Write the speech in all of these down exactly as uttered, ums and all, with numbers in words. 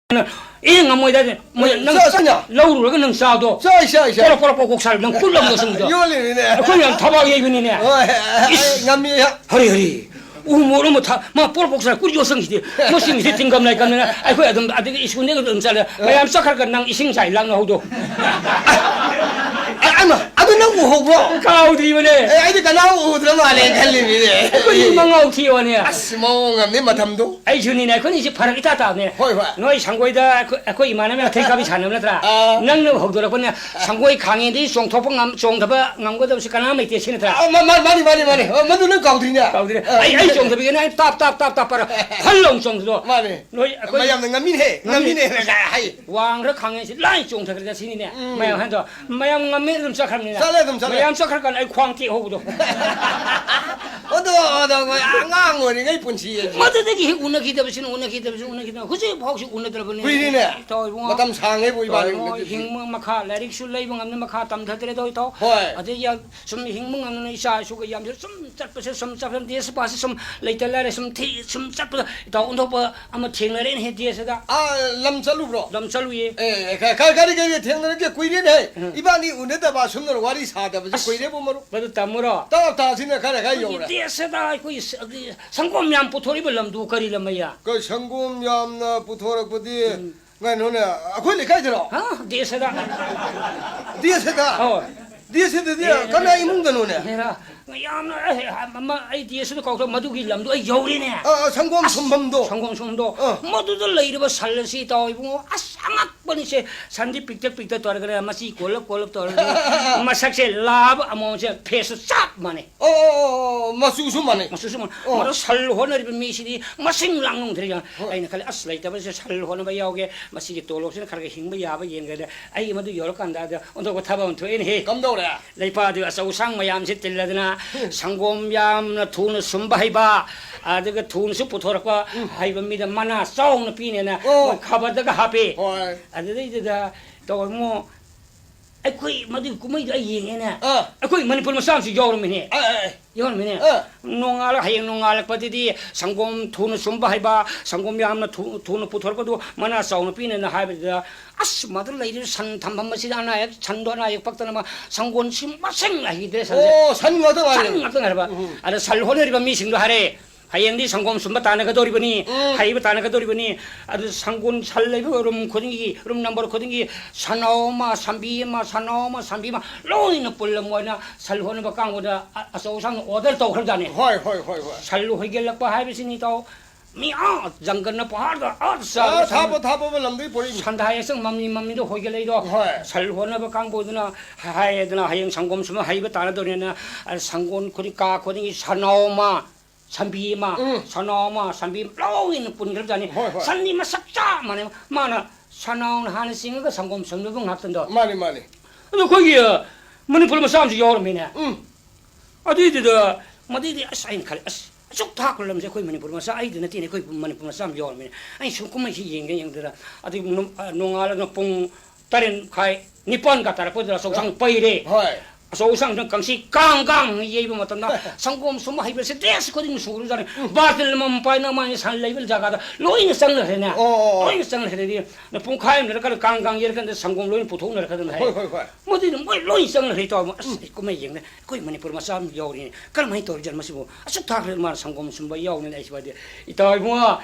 ꯑꯦ, ꯉꯝꯃꯣꯏꯗ꯫ ꯃꯣꯏ ꯅꯪ ꯆꯥ, ꯆꯥ, ꯆꯥ꯫ ꯂꯧꯔꯨꯔꯒ ꯅꯪ ꯆꯥꯗꯣ꯫ ꯆꯥ, ꯆꯥ, ꯆꯥ꯫ ꯄꯣꯔꯛ, ꯄꯣꯔꯛ, ꯄꯣꯔꯛ ꯀꯣꯛ ꯁꯥꯔ ꯅꯪ ꯀꯨꯠ ꯂꯧꯗꯣ ꯁꯨꯝꯗꯣ꯫ ꯌꯣꯜꯂꯤꯃꯤꯅꯦ꯫ ꯑꯩꯈꯣꯏ ꯌꯥꯝ ꯊꯕꯛ ꯌꯩꯕꯅꯤꯅꯦ꯫ ꯍꯣꯏ, ꯑꯩ ꯏꯁ꯫ ꯉꯝꯃꯤ꯫ ꯍꯔꯤ, ꯍꯔꯤ꯫ ꯎ ꯃꯣꯔꯣꯛ ꯑꯃ ꯊꯥ-, ꯃꯥ ꯄꯣꯔꯛ ꯄꯣꯔꯛ ꯁꯥꯔ ꯀꯨꯠ ꯌꯣꯠꯁꯪꯁꯤꯗꯤ꯫ ꯃꯁꯤꯡꯁꯤ ꯇꯤꯡꯒꯝ ꯂꯥꯏꯀꯝꯅꯤꯅ ꯑꯩꯈꯣꯏ ꯑꯗꯨꯝ ꯑꯗꯒꯤ ꯁ꯭ꯀꯨꯜꯗꯒꯤ ꯑꯗꯨꯝ ꯆꯠꯂꯦ꯫ ꯃꯌꯥꯝ ꯆꯠꯈ꯭ꯔꯒ ꯅꯪ ꯏꯁꯤꯡ ꯆꯥꯏ ꯂꯥꯛꯅ ꯍꯧꯗꯣ꯫ ꯑ-, ꯑꯃ, ꯑꯗꯨ ꯅꯪ ꯎꯍꯧꯕ꯭ꯔꯣ? ꯀꯥꯎꯗ꯭ꯔꯤꯕꯅꯦ꯫ ꯑꯦ, ꯑꯩꯗꯤ ꯀꯅꯥ ꯎꯗ꯭ꯔ ꯃꯥꯜꯂꯦ ꯈꯜꯂꯤꯃꯤꯅꯦ꯫ ꯑꯩꯈꯣꯏ ꯃꯉꯥꯎ ꯊꯤꯕꯅꯦ꯫ ꯑꯁ, ꯃꯑꯣꯡ ꯑꯃꯅꯤ ꯃꯇꯝꯗꯣ꯫ ꯑꯩꯁꯨꯅꯤꯅꯦ, ꯑꯩꯈꯣꯏꯅꯤꯁꯦ ꯐꯔꯛ ꯏꯇꯥ ꯇꯥꯕꯅꯦ꯫ ꯍꯣꯏ, ꯍꯣꯏ꯫ ꯅꯣꯏ ꯁꯪꯒꯣꯏꯗ ꯑꯩꯈꯣꯏ, ꯑꯩꯈꯣꯏ ꯏꯃꯥꯟꯅꯕ ꯃꯌꯥꯝ ꯊꯦꯡ ꯀꯥꯕꯤ ꯁꯥꯟꯅꯕ ꯅꯠꯇ꯭ꯔꯥ? ꯑꯥ꯫ ꯅꯪꯅ ꯍꯧꯗꯣꯔꯛꯄꯅꯦ, ꯁꯪꯒꯣꯏ ꯈꯥꯡꯉꯦꯗꯤ ꯆꯣꯡꯊꯣꯛꯄ ꯉꯝ-, ꯆꯣꯡꯊꯕ ꯉꯝꯒꯗꯕꯁꯤ ꯀꯅꯥꯝ ꯂꯩꯇꯦ ꯁꯤ ꯅꯠꯇ꯭ꯔꯥ? ꯑꯥ, ꯃꯥ-, ꯃꯥ-, ꯃꯥꯅꯤ, ꯃꯥꯅꯤ, ꯃꯥꯅꯤ꯫ ꯑꯥ, ꯃꯗꯨ ꯅꯪ ꯀꯥꯎꯗ꯭ꯔꯤꯅꯦ꯫ ꯀꯥꯎꯗ꯭ꯔꯤꯅꯦ꯫ ꯑꯥ, ꯑꯩ, ꯑꯩ ꯆꯣꯡꯊꯕꯤꯒꯦꯅꯦ, ꯑꯩ ꯇꯥꯞ, ꯇꯥꯞ, ꯇꯥꯞ, ꯇꯥꯞ ꯄꯥꯔ ꯐꯜ ꯂꯥꯎ ꯆꯣꯡꯊꯗꯣ꯫ ꯃꯥꯅꯤ꯫ ꯅꯣꯏ ꯑꯩꯈꯣꯏ ꯃꯌꯥꯝꯅ ꯉꯝꯃꯤꯅꯦꯍꯦ, ꯉꯝꯃꯤ꯫ ꯉꯝꯃꯤꯅꯦ ꯍꯥꯏ꯫ ꯋꯥꯡꯈ꯭ꯔ ꯈꯥꯡꯉꯦ ꯁꯤ ꯂꯥꯏ ꯆꯣꯡꯊꯈ꯭ꯔꯦꯗ ꯁꯤꯅꯤꯅꯦ꯫ ꯎꯝ꯫ ꯃꯌꯥꯝ ꯍꯥꯏꯗꯣ, ꯃꯌꯥꯝ ꯉꯝꯃꯦ ꯑꯗꯨꯝ ꯆꯠꯈ꯭ꯔꯕꯅꯤꯅ꯫ ꯆꯠꯂꯦ ꯑꯗꯨꯝ ꯆꯠꯂꯦ꯫ ꯃꯌꯥꯝ ꯆꯠꯈ꯭ꯔꯀꯥꯟꯗ ꯑꯩ ꯈ꯭ꯋꯥꯡ ꯇꯦꯛꯍꯧꯕꯗꯣ꯫ ꯑꯗꯣ, ꯑꯗꯣ, ꯑꯩꯈꯣꯏ ꯑꯉꯥꯡ ꯑꯣꯏꯔꯤꯉꯩ ꯄꯨꯟꯁꯤ ꯑꯁꯤ꯫ ꯃꯗꯨꯗꯒꯤ ꯍꯦꯛ ꯎꯅꯈꯤꯗꯕꯁꯤꯅ, ꯎꯅꯈꯤꯗꯕꯁꯤꯅ, ꯎꯅꯈꯤꯗꯕ꯫ ꯍꯧꯖꯤꯛ ꯐꯥꯎꯁꯤ ꯎꯅꯗ꯭ꯔꯕꯅꯤ꯫ ꯀꯨꯏꯔꯦꯅꯦ꯫ ꯏꯇꯥꯎ ꯏꯕꯨꯡꯉꯣ꯫ ꯃꯇꯝ ꯁꯥꯡꯉꯦꯕꯨ ꯏꯕꯥꯅꯤ ꯏꯇꯥꯎ ꯏꯕꯨꯡꯉꯣ, ꯎꯅꯈꯤꯗ꯭ꯔꯤꯁꯤ꯫ ꯍꯤꯡꯕ ꯃꯈꯥ, ꯂꯥꯏꯔꯤꯛꯁꯨ ꯂꯩꯕ ꯉꯝꯗꯦ, ꯃꯈꯥ ꯇꯝꯊꯗ꯭ꯔꯦꯗꯣ ꯏꯇꯥꯎ꯫ ꯍꯣꯏ꯫ ꯑꯗꯩ ꯌꯥ-, ꯁꯨꯝ ꯍꯤꯡꯕ ꯉꯝꯗꯅ ꯏꯆꯥ ꯏꯁꯨꯒ ꯌꯥꯝꯁꯨ ꯁꯨꯝ ꯆꯠꯄꯁꯦ, ꯁꯨꯝ ꯆꯠꯄ, ꯗꯦꯁ ꯄꯥꯁꯦ ꯁꯨꯝ ꯂꯩꯇ ꯂꯥꯏꯔ ꯁꯨꯝ ꯊꯤ-, ꯁꯨꯝ ꯆꯠꯄꯗ ꯏꯇꯥꯎ ꯑꯣꯟꯊꯣꯛꯄ ꯑꯃ ꯊꯦꯡꯅꯔꯦꯅꯦꯍꯦ ꯗꯦꯁꯁꯤꯗ꯫ ꯑꯥ, ꯂꯝ ꯆꯠꯂꯨꯕ꯭ꯔꯣ? ꯂꯝ ꯆꯠꯂꯨꯏꯌꯦ꯫ ꯑꯦ, ꯀ-, ꯀ-, ꯀꯔꯤ, ꯀꯔꯤ ꯊꯦꯡꯅꯔꯒꯦ? ꯀꯨꯏꯔꯦꯅꯦꯍꯦ꯫ ꯎꯝ꯫ ꯏꯕꯥꯅꯤ ꯎꯅꯗꯕ ꯑꯁꯨꯝꯅ ꯋꯥꯔꯤ ꯁꯥꯗꯕꯁꯦ ꯑꯁ, ꯀꯨꯏꯔꯦꯕꯣ, ꯃꯔꯨꯞ꯫ ꯃꯗꯨ ꯇꯝꯃꯨꯔꯣ? ꯇꯥ-, ꯇꯥꯁꯤꯅ ꯈꯔ, ꯈꯔ ꯑꯩꯈꯣꯏꯒꯤ ꯌꯧꯔꯦ꯫ ꯗꯦꯁꯁꯤꯗ ꯑꯩꯈꯣꯏꯒꯤ ꯁ-, ꯑꯗꯤ ꯁꯪꯒꯣꯝ ꯌꯥꯝ ꯄꯨꯊꯣꯔꯛꯏꯕ ꯂꯝꯗꯨ ꯀꯔꯤ ꯂꯝ ꯑꯌꯥ? ꯀꯩ ꯁꯪꯒꯣꯝ ꯌꯥꯝꯅ ꯄꯨꯊꯣꯔꯛꯄꯗꯤ ꯎꯝ꯫ ꯀꯩꯅꯣꯅꯦ, ꯑꯩꯈꯣꯏ ꯂꯩꯀꯥꯏꯗꯔꯣ? ꯍꯥ? ꯗꯦꯁꯗ꯫ ꯗꯦꯁꯗ? ꯍꯣꯏ꯫ ꯗꯦꯁꯗꯗꯤ ꯑꯦ, ꯀꯅꯥ ꯏꯃꯨꯡꯗꯅꯣꯅꯦ? ꯍꯦꯔꯥ, ꯌꯥꯝꯅ, ꯑꯦ, ꯑꯃ, ꯑꯩ ꯗꯦꯁꯗ ꯀꯥꯎꯊꯣꯛ, ꯃꯗꯨꯒꯤ ꯂꯝꯗꯣ ꯑꯩ ꯌꯧꯔꯦꯅꯦ꯫ ꯑꯥ, ꯑꯥ, ꯁꯪꯒꯣꯝ ꯑꯁ, ꯁꯨꯝꯐꯝꯗꯣ꯫ ꯁꯪꯒꯣꯝ ꯁꯨꯝꯐꯝꯗꯣ꯫ ꯑꯥ꯫ ꯃꯗꯨꯗ ꯂꯩꯔꯤꯕ ꯁꯟ ꯑꯁꯤ ꯏꯇꯥꯎ ꯏꯕꯨꯡꯉꯣ, ꯑꯁ, ꯑꯉꯛꯄꯅꯤꯁꯦ꯫ ꯁꯟꯗꯤ ꯄꯤꯛꯇꯛ ꯄꯤꯛꯇꯛ ꯇꯧꯔꯒꯅꯦ, ꯃꯆꯤ ꯀꯣꯜꯂꯞ ꯀꯣꯜꯂꯞ ꯇꯧꯔꯒꯅꯦ, ꯃꯁꯛꯁꯦ ꯂꯥꯕ ꯑꯃꯣꯝꯁꯦ ꯐꯦꯁꯁꯨ ꯆꯞ ꯃꯥꯟꯅꯩ꯫ ꯑꯣ, ꯑꯣ, ꯑꯣ, ꯑꯣ, ꯃꯆꯨꯁꯨ ꯃꯥꯟꯅꯩ꯫ ꯃꯆꯨꯁꯨ ꯃꯥꯟꯅꯩ꯫ ꯑꯣ꯫ ꯃꯗꯨ ꯁꯜ ꯍꯣꯠꯅꯔꯤꯕ ꯃꯤꯁꯤꯗꯤ ꯃꯁꯤꯡ ꯂꯥꯡ ꯉꯝꯗ꯭ꯔꯦ ꯌꯥ-, ꯍꯣꯏ꯫ ꯑꯩꯅ ꯈꯜꯂꯦ, "ꯑꯁ, ꯂꯩꯇꯕꯁꯦ ꯁꯜ ꯍꯣꯠꯅꯕ ꯌꯥꯎꯒꯦ, ꯃꯁꯤꯒꯤ ꯇꯣꯂꯣꯞꯁꯤꯅ ꯈꯔ ꯈꯔ ꯍꯤꯡꯕ ꯌꯥꯕ ꯌꯦꯡꯒꯦꯅ", ꯑꯩ ꯃꯗꯨ ꯌꯧꯔꯀꯥꯟꯗ ꯑꯗ ꯑꯣꯟꯊꯣꯛꯄ ꯊꯕꯛ ꯑꯃ ꯊꯣꯛꯑꯦꯅꯦꯍꯦ꯫ ꯀꯝꯗꯧꯔꯦ? ꯂꯩꯄꯥꯗꯨ ꯑꯆꯧ ꯑꯁꯥꯡ ꯃꯌꯥꯝꯁꯦ ꯇꯤꯜꯂꯗꯅ, ꯁꯪꯒꯣꯝ ꯌꯥꯝꯅ ꯊꯨꯅ ꯁꯨꯝꯕ ꯍꯩꯕ, ꯑꯗꯨꯒ ꯊꯨꯅꯁꯨ ꯄꯨꯊꯣꯔꯛꯄ ꯎꯝ꯫ ꯍꯩꯕ ꯃꯤꯗ ꯃꯅꯥ ꯆꯥꯎꯅ ꯄꯤꯅꯦꯅ ꯑꯣ꯫ ꯃꯣꯏ ꯈꯕꯔꯗꯒ ꯍꯥꯞꯄꯦ꯫ ꯍꯣꯏ꯫ ꯑꯗꯨꯗꯩꯗꯨꯗ ꯇꯧꯔꯃꯣ ꯑꯩꯈꯣꯏ ꯃꯗꯨꯒꯤ ꯀꯨꯝꯍꯩꯗꯣ ꯑꯩ ꯌꯦꯡꯉꯦꯅꯦ꯫ ꯑꯥ꯫ ꯑꯩꯈꯣꯏ ꯃꯅꯤꯄꯨꯔ ꯃꯆꯥ ꯑꯃꯁꯨ ꯌꯥꯎꯔꯝꯃꯤꯅꯦ꯫ ꯑꯥ, ꯑꯥ, ꯑꯥ꯫ ꯌꯥꯎꯔꯝꯃꯤꯅꯦ꯫ ꯑꯥ꯫ ꯅꯣꯡꯉꯥꯜꯂ-, ꯍꯌꯦꯡ ꯅꯣꯡꯉꯥꯜꯂꯛꯄꯗꯗꯤ ꯁꯪꯒꯣꯝ ꯊꯨꯅ ꯁꯨꯝꯕ ꯍꯩꯕ, ꯁꯪꯒꯣꯝ ꯌꯥꯝꯅ ꯊꯨ-, ꯊꯨꯅ ꯄꯨꯊꯣꯔꯛꯄꯗꯨ ꯃꯅꯥ ꯆꯥꯎꯅ ꯄꯤꯅꯦꯅ ꯍꯥꯏꯕꯗꯨꯗ, ꯑꯁ, ꯃꯗꯨ ꯂꯩꯔꯤꯕ ꯁꯟ ꯊꯝꯐꯝ ꯑꯁꯤꯗ ꯑꯅꯥ ꯑꯌꯦꯛ, ꯁꯟꯗꯣ ꯑꯅꯥ ꯑꯌꯦꯛ ꯄꯛꯇꯅꯕ ꯁꯪꯒꯣꯝ ꯁꯤ ꯃꯁꯤꯡ ꯂꯩꯈꯤꯗ꯭ꯔꯦ, ꯁꯟꯁꯦ꯫ ꯑꯣ, ꯁꯟ ꯉꯥꯛꯇ ꯉꯥꯏꯔꯦ꯫ ꯁꯟ ꯉꯥꯛꯇ ꯉꯥꯏꯔꯕ꯫ ꯎꯝ꯫ ꯑꯗ ꯁꯟ ꯍꯣꯠꯅꯔꯤꯕ ꯃꯤꯁꯤꯡꯗꯣ ꯍꯥꯏꯔꯦ, "ꯍꯌꯦꯡꯗꯤ ꯁꯪꯒꯣꯝ ꯁꯨꯝꯕ ꯇꯥꯟꯅꯒꯗꯧꯔꯤꯕꯅꯤ, ꯎꯝ꯫ ꯍꯩꯕ ꯇꯥꯟꯅꯒꯗꯧꯔꯤꯕꯅꯤ"꯫ ꯑꯗꯨ ꯁꯪꯒꯣꯝ, ꯁꯟ ꯂꯩꯕ ꯔꯨꯝ ꯈꯨꯗꯤꯡꯒꯤ, ꯔꯨꯝ ꯅꯝꯕꯔ ꯈꯨꯗꯤꯡꯒꯤ ꯁꯟꯅꯥꯎ ꯑꯃ, ꯁꯟꯕꯤ ꯑꯃ, ꯁꯟꯅꯥꯎ ꯑꯃ, ꯁꯟꯕꯤ ꯑꯃ ꯂꯣꯏꯅ ꯄꯨꯜꯂ ꯃꯣꯏꯅ ꯁꯟ ꯍꯣꯠꯅꯕ ꯀꯥꯡꯕꯨꯗ ꯑ-, ꯑꯆꯧ ꯑꯁꯥꯡꯅ order ꯇꯧꯈ꯭ꯔꯖꯥꯠꯅꯤ꯫ ꯍꯣꯏ, ꯍꯣꯏ, ꯍꯣꯏ, ꯍꯣꯏ꯫ ꯁꯟ ꯍꯣꯏꯒꯠꯂꯛꯄ ꯍꯥꯏꯕꯁꯤꯅꯤ, ꯏꯇꯥꯎ꯫ ꯃꯤ ꯑꯥ ꯖꯪꯒꯜꯅ ꯄꯍꯥꯔꯗ ꯑꯥ ꯆꯥꯔꯒ ꯑꯥ, ꯁꯟ-, ꯊꯥꯞꯄ ꯊꯥꯞꯄ ꯂꯝꯗꯒꯤ ꯄꯣꯔꯛꯏꯅꯤ꯫ ꯁꯟꯗꯥ ꯍꯥꯏꯌꯦ, ꯁꯪ ꯃꯝꯂꯤ ꯃꯝꯂꯤꯗ ꯍꯣꯏꯒꯠꯂꯛꯏꯗꯣ꯫ ꯍꯣꯏ꯫ ꯁꯟ ꯍꯣꯠꯅꯕ ꯀꯥꯡꯕꯨꯗꯨꯅ ꯍꯥꯏꯌꯦꯗꯅ, ꯍꯌꯦꯡ ꯁꯪꯒꯣꯝ ꯁꯨꯝꯕ ꯍꯩꯕ ꯇꯥꯟꯅꯗꯧꯔꯤꯅ, ꯑ, ꯁꯪꯒꯣꯝ ꯈꯨꯗꯤꯡ, ꯀꯥ ꯈꯨꯗꯤꯡꯒꯤ ꯁꯟꯅꯥꯎ ꯑꯃ, ꯁꯟꯕꯤ ꯑꯃ, ꯎꯝ꯫ ꯁꯟꯅꯥꯎ ꯑꯃ, ꯁꯟꯕꯤ ꯑꯃ ꯂꯣꯏꯅ ꯄꯨꯟꯈ꯭ꯔꯖꯥꯠꯅꯤ꯫ ꯍꯣꯏ, ꯍꯣꯏ꯫ ꯁꯟꯗꯤ ꯃꯁꯛ ꯆꯞ ꯃꯥꯟꯅꯩ꯫ ꯃꯥꯅ ꯁꯟꯅꯥꯎꯅ ꯍꯥꯟꯅ ꯆꯤꯡꯉꯒ ꯁꯪꯒꯣꯝ ꯁꯨꯝꯅꯕ ꯉꯥꯛꯇꯗꯣ꯫ ꯃꯥꯅꯤ, ꯃꯥꯅꯤ꯫ ꯑꯗꯣ ꯑꯩꯈꯣꯏꯒꯤ, ꯑ, ꯃꯅꯤꯄꯨꯔ ꯃꯆꯥ ꯑꯃꯁꯨ ꯌꯥꯎꯔꯝꯃꯤꯅꯦ꯫ ꯎꯝ꯫ ꯑꯗꯨꯏꯗꯨꯗ ꯃꯗꯩꯗꯤ ꯑꯁ ꯑꯩꯅ ꯈꯜꯂꯦ, "ꯑꯁ, ꯑꯁꯨꯛ ꯊꯥꯛꯄ ꯂꯝꯁꯦ ꯑꯩꯈꯣꯏ ꯃꯅꯤꯄꯨꯔ ꯃꯆꯥ, ꯑꯩꯗ ꯅꯠꯇꯦꯅꯦ, ꯑꯩꯈꯣꯏ ꯃꯅꯤꯄꯨꯔ ꯃꯆꯥ ꯑꯃ ꯌꯥꯎꯔꯝꯃꯤꯅꯦ꯫ ꯑꯩ ꯁꯨꯝ ꯀꯨꯝꯍꯩꯁꯤ ꯌꯦꯡꯒꯦ ꯌꯦꯡꯗꯅ", ꯑꯗꯨ ꯅꯣꯡ-, ꯑ, ꯅꯣꯡꯉꯥꯜꯂꯒ ꯄꯨꯡ ꯇꯔꯦꯠ ꯃꯈꯥꯏ, ꯅꯤꯄꯥꯟꯒ ꯇꯥꯔꯛꯄꯗꯨꯗ ꯑꯆꯧ ꯑꯁꯥꯡ ꯄꯩꯔꯦ꯫ ꯍꯣꯏ꯫ ꯑꯆꯧ ꯑꯁꯥꯡꯗꯨꯅ ꯀꯪꯁꯤ ꯀꯥꯡ ꯀꯥꯡ ꯌꯩꯕ ꯃꯇꯝꯗ ꯁꯪꯒꯣꯝ ꯁꯨꯝꯕ ꯍꯩꯕꯁꯦ dress ꯈꯨꯗꯤꯡ ꯁꯨꯔꯖꯥꯠꯅꯤ꯫ ꯕꯥꯔꯇꯤꯟ ꯑꯃꯃꯝ ꯄꯥꯏꯅ ꯃꯥꯒꯤ ꯁꯟ ꯂꯩꯕ ꯖꯒꯥꯗ ꯂꯣꯏꯅ ꯆꯪꯅꯈ꯭ꯔꯦꯅꯦ꯫ ꯑꯣ, ꯑꯣ, ꯑꯣ꯫ ꯂꯣꯏꯅ ꯆꯪꯅꯈ꯭ꯔꯦꯗꯤ ꯄꯨꯡꯈꯥꯏ ꯑꯃ ꯂꯩꯔꯀꯥꯟꯗ ꯀꯥꯡ ꯀꯥꯡ ꯌꯩꯔꯀꯥꯟꯗ ꯁꯪꯒꯣꯝ ꯂꯣꯏꯅ ꯄꯨꯊꯣꯛꯅꯔꯛꯀꯗꯅ ꯍꯥꯏ꯫ ꯍꯣꯏ, ꯍꯣꯏ, ꯍꯣꯏ꯫ ꯃꯗꯨꯗ ꯃꯣꯏ ꯂꯣꯏ ꯆꯪꯅꯈ꯭ꯔꯦ, ꯏꯇꯥꯎ꯫ ꯑꯁ, ꯑꯩ ꯀꯨꯝꯍꯩ ꯌꯦꯡꯅ ꯑꯩꯈꯣꯏ ꯃꯅꯤꯄꯨꯔ ꯃꯆꯥ ꯑꯃ ꯌꯥꯎꯔꯤꯅꯦ, ꯀꯔꯝꯍꯥꯏꯅ ꯇꯧꯔꯤꯖꯥꯠꯅꯣ ꯃꯁꯤꯕꯨ? ꯑꯁꯨꯛ ꯊꯥꯈ꯭ꯔꯦ ꯃꯥꯅ ꯁꯪꯒꯣꯝ ꯁꯨꯝꯕ ꯌꯥꯎꯅꯤꯅ ꯑꯩꯁꯨ ꯍꯥꯏꯗꯤ, ꯏꯇꯥꯎ ꯏꯕꯨꯡꯉꯣ,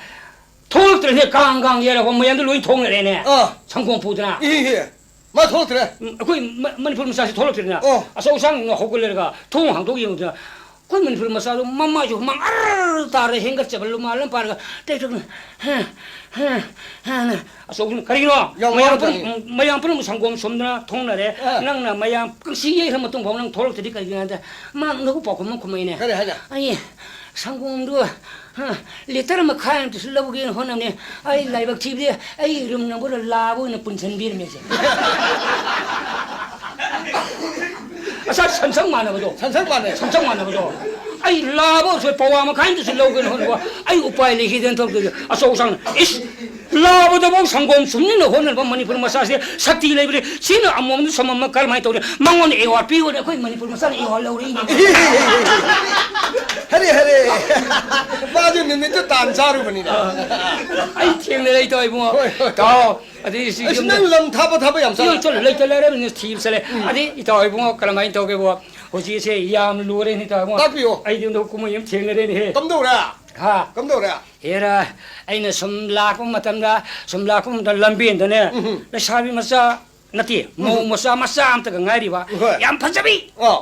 ꯊꯣꯛꯂꯛꯇ꯭ꯔꯦꯅꯦ, ꯀꯥꯡ ꯀꯥꯡ ꯌꯩꯔꯒ ꯃꯌꯥꯝꯗꯣ ꯂꯣꯏ ꯊꯣꯛꯅꯔꯦꯅꯦ꯫ ꯑꯥ꯫ ꯁꯪꯒꯣꯝ ꯄꯨꯗꯅ꯫ ꯏꯍꯦ꯫ ꯃꯥ ꯊꯣꯛꯂꯛꯇ꯭ꯔꯦ꯫ ꯎꯝ, ꯑꯩꯈꯣꯏ ꯃ-, ꯃꯅꯤꯄꯨꯔ ꯃꯆꯥꯁꯤ ꯊꯣꯛꯂꯛꯇ꯭ꯔꯦꯅꯦ꯫ ꯑꯣ꯫ ꯑꯆꯧ ꯑꯁꯥꯡꯅ ꯍꯧꯒꯠꯂꯦꯔꯒ ꯊꯣꯡ ꯍꯥꯡꯗꯣꯛ ꯌꯦꯡꯕꯗ, ꯑꯩꯈꯣꯏ ꯃꯅꯤꯄꯨꯔ ꯃꯆꯥꯗꯣ ꯃꯃꯥꯏꯁꯨ ꯍꯨꯃꯥꯡ ꯑꯔ ꯇꯥꯔꯦ, ꯍꯦꯟꯒꯠꯆꯕ ꯂꯨꯃꯥꯏ ꯑꯃ ꯄꯥꯔꯒ ꯇꯦꯛ ꯇꯦꯛ, ꯍꯦ, ꯍꯦ, ꯍꯦ, ꯍꯦ꯫ ꯑꯆꯧꯕꯅ, "ꯀꯔꯤꯅꯣ?" ꯌꯥꯝ ꯃꯌꯥꯝ ꯋꯥꯔꯝꯒꯅꯤ꯫ ꯄꯨꯝꯅꯃꯛ, ꯃꯌꯥꯝ ꯄꯨꯝꯅꯃꯛ ꯁꯪꯒꯣꯝ ꯁꯨꯝꯗꯅ ꯊꯣꯡꯅꯔꯦ꯫ ꯑꯥ꯫ "ꯅꯪꯅ ꯃꯌꯥꯝ ꯀꯪꯁꯤ ꯌꯩꯈ꯭ꯔ ꯃꯇꯨꯡ ꯐꯥꯎ ꯅꯪ ꯊꯣꯛꯂꯛꯇ꯭ꯔꯗꯤ ꯀꯔꯤꯒꯤꯅꯣ?" ꯍꯥꯏꯗ ꯃꯥ ꯅꯧꯕ ꯄꯥꯎꯈꯨꯝ ꯑꯃ ꯈꯨꯝꯃꯛꯏꯅꯦ꯫ ꯀꯔꯤ ꯍꯥꯏꯅ? "ꯑꯩ ꯁꯪꯒꯣꯝꯗꯨ, ꯍ, ꯂꯤꯇꯔ ꯃꯈꯥꯏ ꯑꯃꯇꯁꯨ ꯂꯧꯒꯦꯅ ꯍꯣꯠꯅꯕꯅꯦ꯫ ꯑꯩ ꯂꯥꯏꯕꯛ ꯊꯤꯕꯗꯤ ꯑꯩ ꯔꯨꯝ ꯅꯝꯕꯔ ꯂꯥꯕ ꯑꯣꯏꯅ ꯄꯨꯟꯁꯤꯟꯕꯤꯔꯝꯃꯦꯁꯦ"꯫ ꯑꯁ, ꯁꯟꯁꯪ ꯃꯥꯟꯅꯕꯗꯣ꯫ ꯁꯟꯁꯪ ꯃꯥꯟꯅꯩ꯫ ꯁꯟꯁꯪ ꯃꯥꯟꯅꯕꯗꯣ꯫ "ꯑꯩ ꯂꯥꯕ ꯑꯣꯏꯔꯁꯨ ꯄꯋꯥ ꯃꯈꯥꯏ ꯑꯃꯇꯁꯨ ꯂꯧꯒꯦꯅ ꯍꯣꯠꯅꯕ ꯑꯩ ꯎꯄꯥꯏ ꯂꯩꯈꯤꯗꯦꯅ ꯊꯣꯛꯇꯣꯏꯁꯦ"꯫ ꯑꯆꯧ ꯑꯁꯥꯡꯅ, "ꯏꯁ, ꯂꯥꯕꯗꯐꯥꯎ ꯁꯪꯒꯣꯝ ꯁꯨꯝꯅꯤꯅ ꯍꯣꯠꯅꯔꯕ ꯃꯅꯤꯄꯨꯔ ꯃꯆꯥꯁꯦ ꯁꯛꯇꯤ ꯂꯩꯕ꯭ꯔꯦ꯫ ꯁꯤꯅ ꯑꯃꯣꯝꯗ ꯁꯨꯝꯃꯝꯕ ꯀꯔꯝꯍꯥꯏꯅ ꯇꯧꯔꯤ? ꯃꯉꯣꯟꯗ ꯑꯦꯋꯥꯔꯗ ꯄꯤꯌꯣꯅ ꯑꯩꯈꯣꯏ ꯃꯅꯤꯄꯨꯔ ꯃꯆꯥꯅ ꯑꯦꯋꯥꯔꯗ ꯂꯧꯔꯛꯏꯅꯦ꯫ ꯍꯔꯦ, ꯍꯔꯦ꯫ ꯃꯥꯁꯨ ꯅꯨꯃꯤꯠꯇꯨ ꯇꯥꯟ ꯆꯥꯔꯨꯕꯅꯤꯅ꯫ ꯑꯩ ꯊꯦꯡꯅꯔꯦ, ꯏꯇꯥꯎ ꯏꯕꯨꯡꯉꯣ꯫ ꯍꯣꯏ, ꯍꯣꯏ꯫ ꯏꯇꯥꯎ, ꯑꯗꯩ ꯁꯤ ꯑꯁ, ꯌꯨꯝꯗ ꯅꯪ ꯂꯝ ꯊꯥꯞꯄ ꯊꯥꯞꯄ ꯌꯥꯝ ꯆꯠꯂꯦ꯫ ꯌꯨꯝ ꯆꯠꯂꯦ, ꯂꯩꯇ ꯂꯥꯏꯔꯕꯅꯤꯅ ꯊꯤꯕ ꯆꯠꯂꯦ꯫ ꯎꯝ꯫ ꯑꯗꯩ ꯏꯇꯥꯎ ꯏꯕꯨꯡꯉꯣ, ꯀꯔꯝꯍꯥꯏꯅ ꯇꯧꯒꯦꯕꯣ? ꯍꯧꯖꯤꯛꯁꯦ ꯌꯥꯝ ꯂꯨꯔꯦꯅꯦ, ꯏꯇꯥꯎ ꯏꯕꯨꯡꯉꯣ꯫ ꯇꯥꯛꯄꯤꯌꯣ꯫ ꯑꯩꯗꯤ ꯍꯟꯗꯛ ꯀꯨꯝꯍꯩ ꯑꯃ ꯊꯦꯡꯅꯔꯦꯅꯦꯍꯦ꯫ ꯀꯝꯗꯧꯔꯦ? ꯍꯥ? ꯀꯝꯗꯧꯔꯦ? ꯍꯦꯔꯥ, ꯑꯩꯅ ꯁꯨꯝ ꯂꯥꯛꯄ ꯃꯇꯝꯗ, ꯁꯨꯝ ꯂꯥꯛꯄ ꯃꯇꯝꯗ ꯂꯝꯕꯦꯟꯗꯅꯦ, ꯎꯝ꯫ ꯂꯩꯁꯥꯕꯤ ꯃꯆꯥ ꯅꯠꯇꯦ, ꯃꯧ ꯎꯝ꯫ ꯃꯆꯥ, ꯃꯆꯥ ꯑꯝꯇꯒ ꯉꯥꯏꯔꯤꯕ꯫ ꯍꯣꯏ꯫ ꯌꯥꯝ ꯐꯖꯕꯤ꯫ ꯑꯥ꯫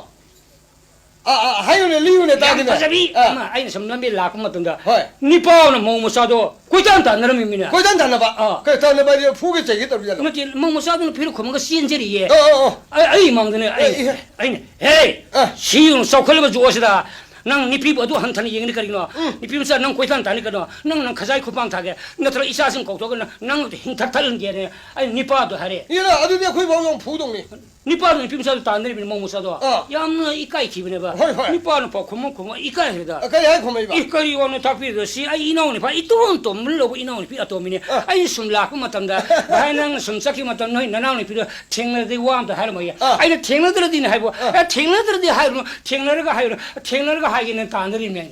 ꯑꯥ, ꯑꯥ, ꯍꯥꯏꯌꯨꯅꯦ, ꯂꯤꯌꯨꯅꯦ, ꯌꯥꯝ ꯇꯥꯒꯦꯅꯦ꯫ ꯐꯖꯕꯤ ꯑꯥ꯫ ꯑꯃ, ꯑꯩꯅ ꯁꯨꯝ ꯂꯝꯕꯤ ꯂꯥꯛꯄ ꯃꯇꯝꯗ, ꯍꯣꯏ꯫ ꯅꯤꯄꯥ ꯑꯃꯅ ꯃꯧ ꯃꯆꯥꯗꯣ ꯀꯣꯏꯇꯥꯟ ꯇꯥꯟꯅꯔꯝꯃꯤꯃꯤꯅꯦ꯫ ꯀꯣꯏꯇꯥꯟ ꯇꯥꯟꯅꯕ? ꯑꯥ꯫ ꯀꯩ ꯇꯥꯟꯅꯕ ꯍꯥꯏꯗꯤ ꯐꯨꯒꯦ ꯆꯩꯒꯦ ꯇꯧꯔꯤꯖꯥꯠꯂꯣ? ꯅꯠꯇꯦ, ꯃꯧ ꯃꯆꯥꯗꯨꯅ ꯐꯤꯔꯨꯛ ꯈꯨꯝꯃꯒ ꯆꯦꯟꯖꯔꯤꯌꯦ꯫ ꯑꯣ, ꯑꯣ, ꯑꯣ꯫ ꯑꯩ, ꯑꯩ ꯏꯃꯥꯡꯗꯅꯦ, ꯑꯩ, ꯑꯦ, ꯏꯍꯦ꯫ ꯑꯩꯅ, "ꯍꯦ! ꯑꯥ꯫ ꯁꯤ ꯌꯦꯡꯉꯨ, ꯆꯥꯎꯈꯠꯂꯕ ꯖꯨꯒ ꯑꯁꯤꯗ ꯅꯪ ꯅꯨꯄꯤꯕꯨ ꯑꯗꯨ ꯍꯟꯊꯅ ꯌꯦꯡꯉꯤꯗꯤ ꯀꯔꯤꯒꯤꯅꯣ? ꯎꯝ꯫ ꯅꯨꯄꯤ ꯃꯆꯥ ꯅꯪ ꯀꯣꯏꯇꯥꯟ ꯇꯥꯟꯅꯤ ꯀꯩꯅꯣ? ꯅꯪ, ꯅꯪ ꯈꯖꯥꯏ ꯈꯨꯄꯥꯡ ꯊꯥꯒꯦ, ꯅꯠꯇ꯭ꯔꯒ ꯏꯆꯥꯁꯤꯡ ꯀꯧꯊꯣꯛꯑꯒ ꯅꯪ, ꯅꯪ ꯍꯤꯡꯊꯛ ꯊꯠꯍꯟꯒꯦꯅꯦ?" ꯑꯩ ꯅꯤꯄꯥꯗꯣ ꯍꯥꯏꯔꯦ꯫ ꯏꯔꯥ, ꯑꯗꯨꯗꯤ ꯑꯩꯈꯣꯏ ꯐꯥꯎ ꯌꯥꯝ ꯐꯨꯗꯧꯅꯤ꯫ ꯅꯤꯄꯥꯗꯨ ꯅꯨꯄꯤ ꯃꯆꯥꯗꯨ ꯇꯥꯟꯅꯔꯤꯕꯅꯤ, ꯃꯧ ꯃꯆꯥꯗꯣ꯫ ꯑꯥ꯫ ꯌꯥꯝꯅ ꯏꯀꯥꯏ ꯊꯤꯕꯅꯦꯕ꯫ ꯍꯣꯏ, ꯍꯣꯏ꯫ ꯅꯤꯄꯥꯅ ꯄꯥꯎ ꯈꯨꯝꯃ ꯈꯨꯝꯃ ꯏꯀꯥꯏꯈ꯭ꯔꯦꯗ꯫ ꯑ, ꯀꯔꯤ ꯍꯥꯏ ꯈꯨꯝꯃꯛꯏꯕ? ꯑꯦ, ꯀꯔꯤ ꯋꯥꯅꯣ ꯇꯥꯛꯄꯤꯔꯤꯗꯣ? ꯁꯤ ꯑꯩ ꯏꯅꯥꯎ ꯅꯨꯄꯥ, ꯏꯇꯣꯟ ꯇꯣꯟꯕ ꯂꯧꯕ ꯏꯅꯥꯎ ꯅꯨꯄꯤ ꯑꯇꯣꯝꯕꯤꯅꯦ꯫ ꯑꯥ꯫ ꯑꯩ ꯁꯨꯝ ꯂꯥꯛꯄ ꯃꯇꯝꯗ, "ꯚꯥꯏ, ꯅꯪ ꯁꯨꯝ ꯆꯠꯈꯤꯕ ꯃꯇꯝꯗ ꯅꯣꯏ ꯅꯅꯥꯎ ꯅꯨꯄꯤꯗꯣ ꯊꯦꯡꯅꯔꯗꯤ ꯋꯥ ꯑꯝꯇ ꯍꯥꯏꯔꯝꯃꯣꯏꯌꯦ"꯫ ꯑꯥ꯫ ꯑꯩꯅ ꯊꯦꯡꯅꯗ꯭ꯔꯗꯤꯅꯦ ꯍꯥꯏꯕ, ꯑꯥ꯫ "ꯑꯦ, ꯊꯦꯡꯅꯗ꯭ꯔꯗꯤ ꯍꯥꯏꯔꯨꯅꯨ, ꯊꯦꯡꯅꯔꯒ ꯍꯥꯏꯔꯨꯅꯨ, ꯊꯦꯡꯅꯔꯒ ꯍꯥꯏꯒꯦꯅ ꯇꯥꯟꯅꯔꯤꯕꯅꯦ"꯫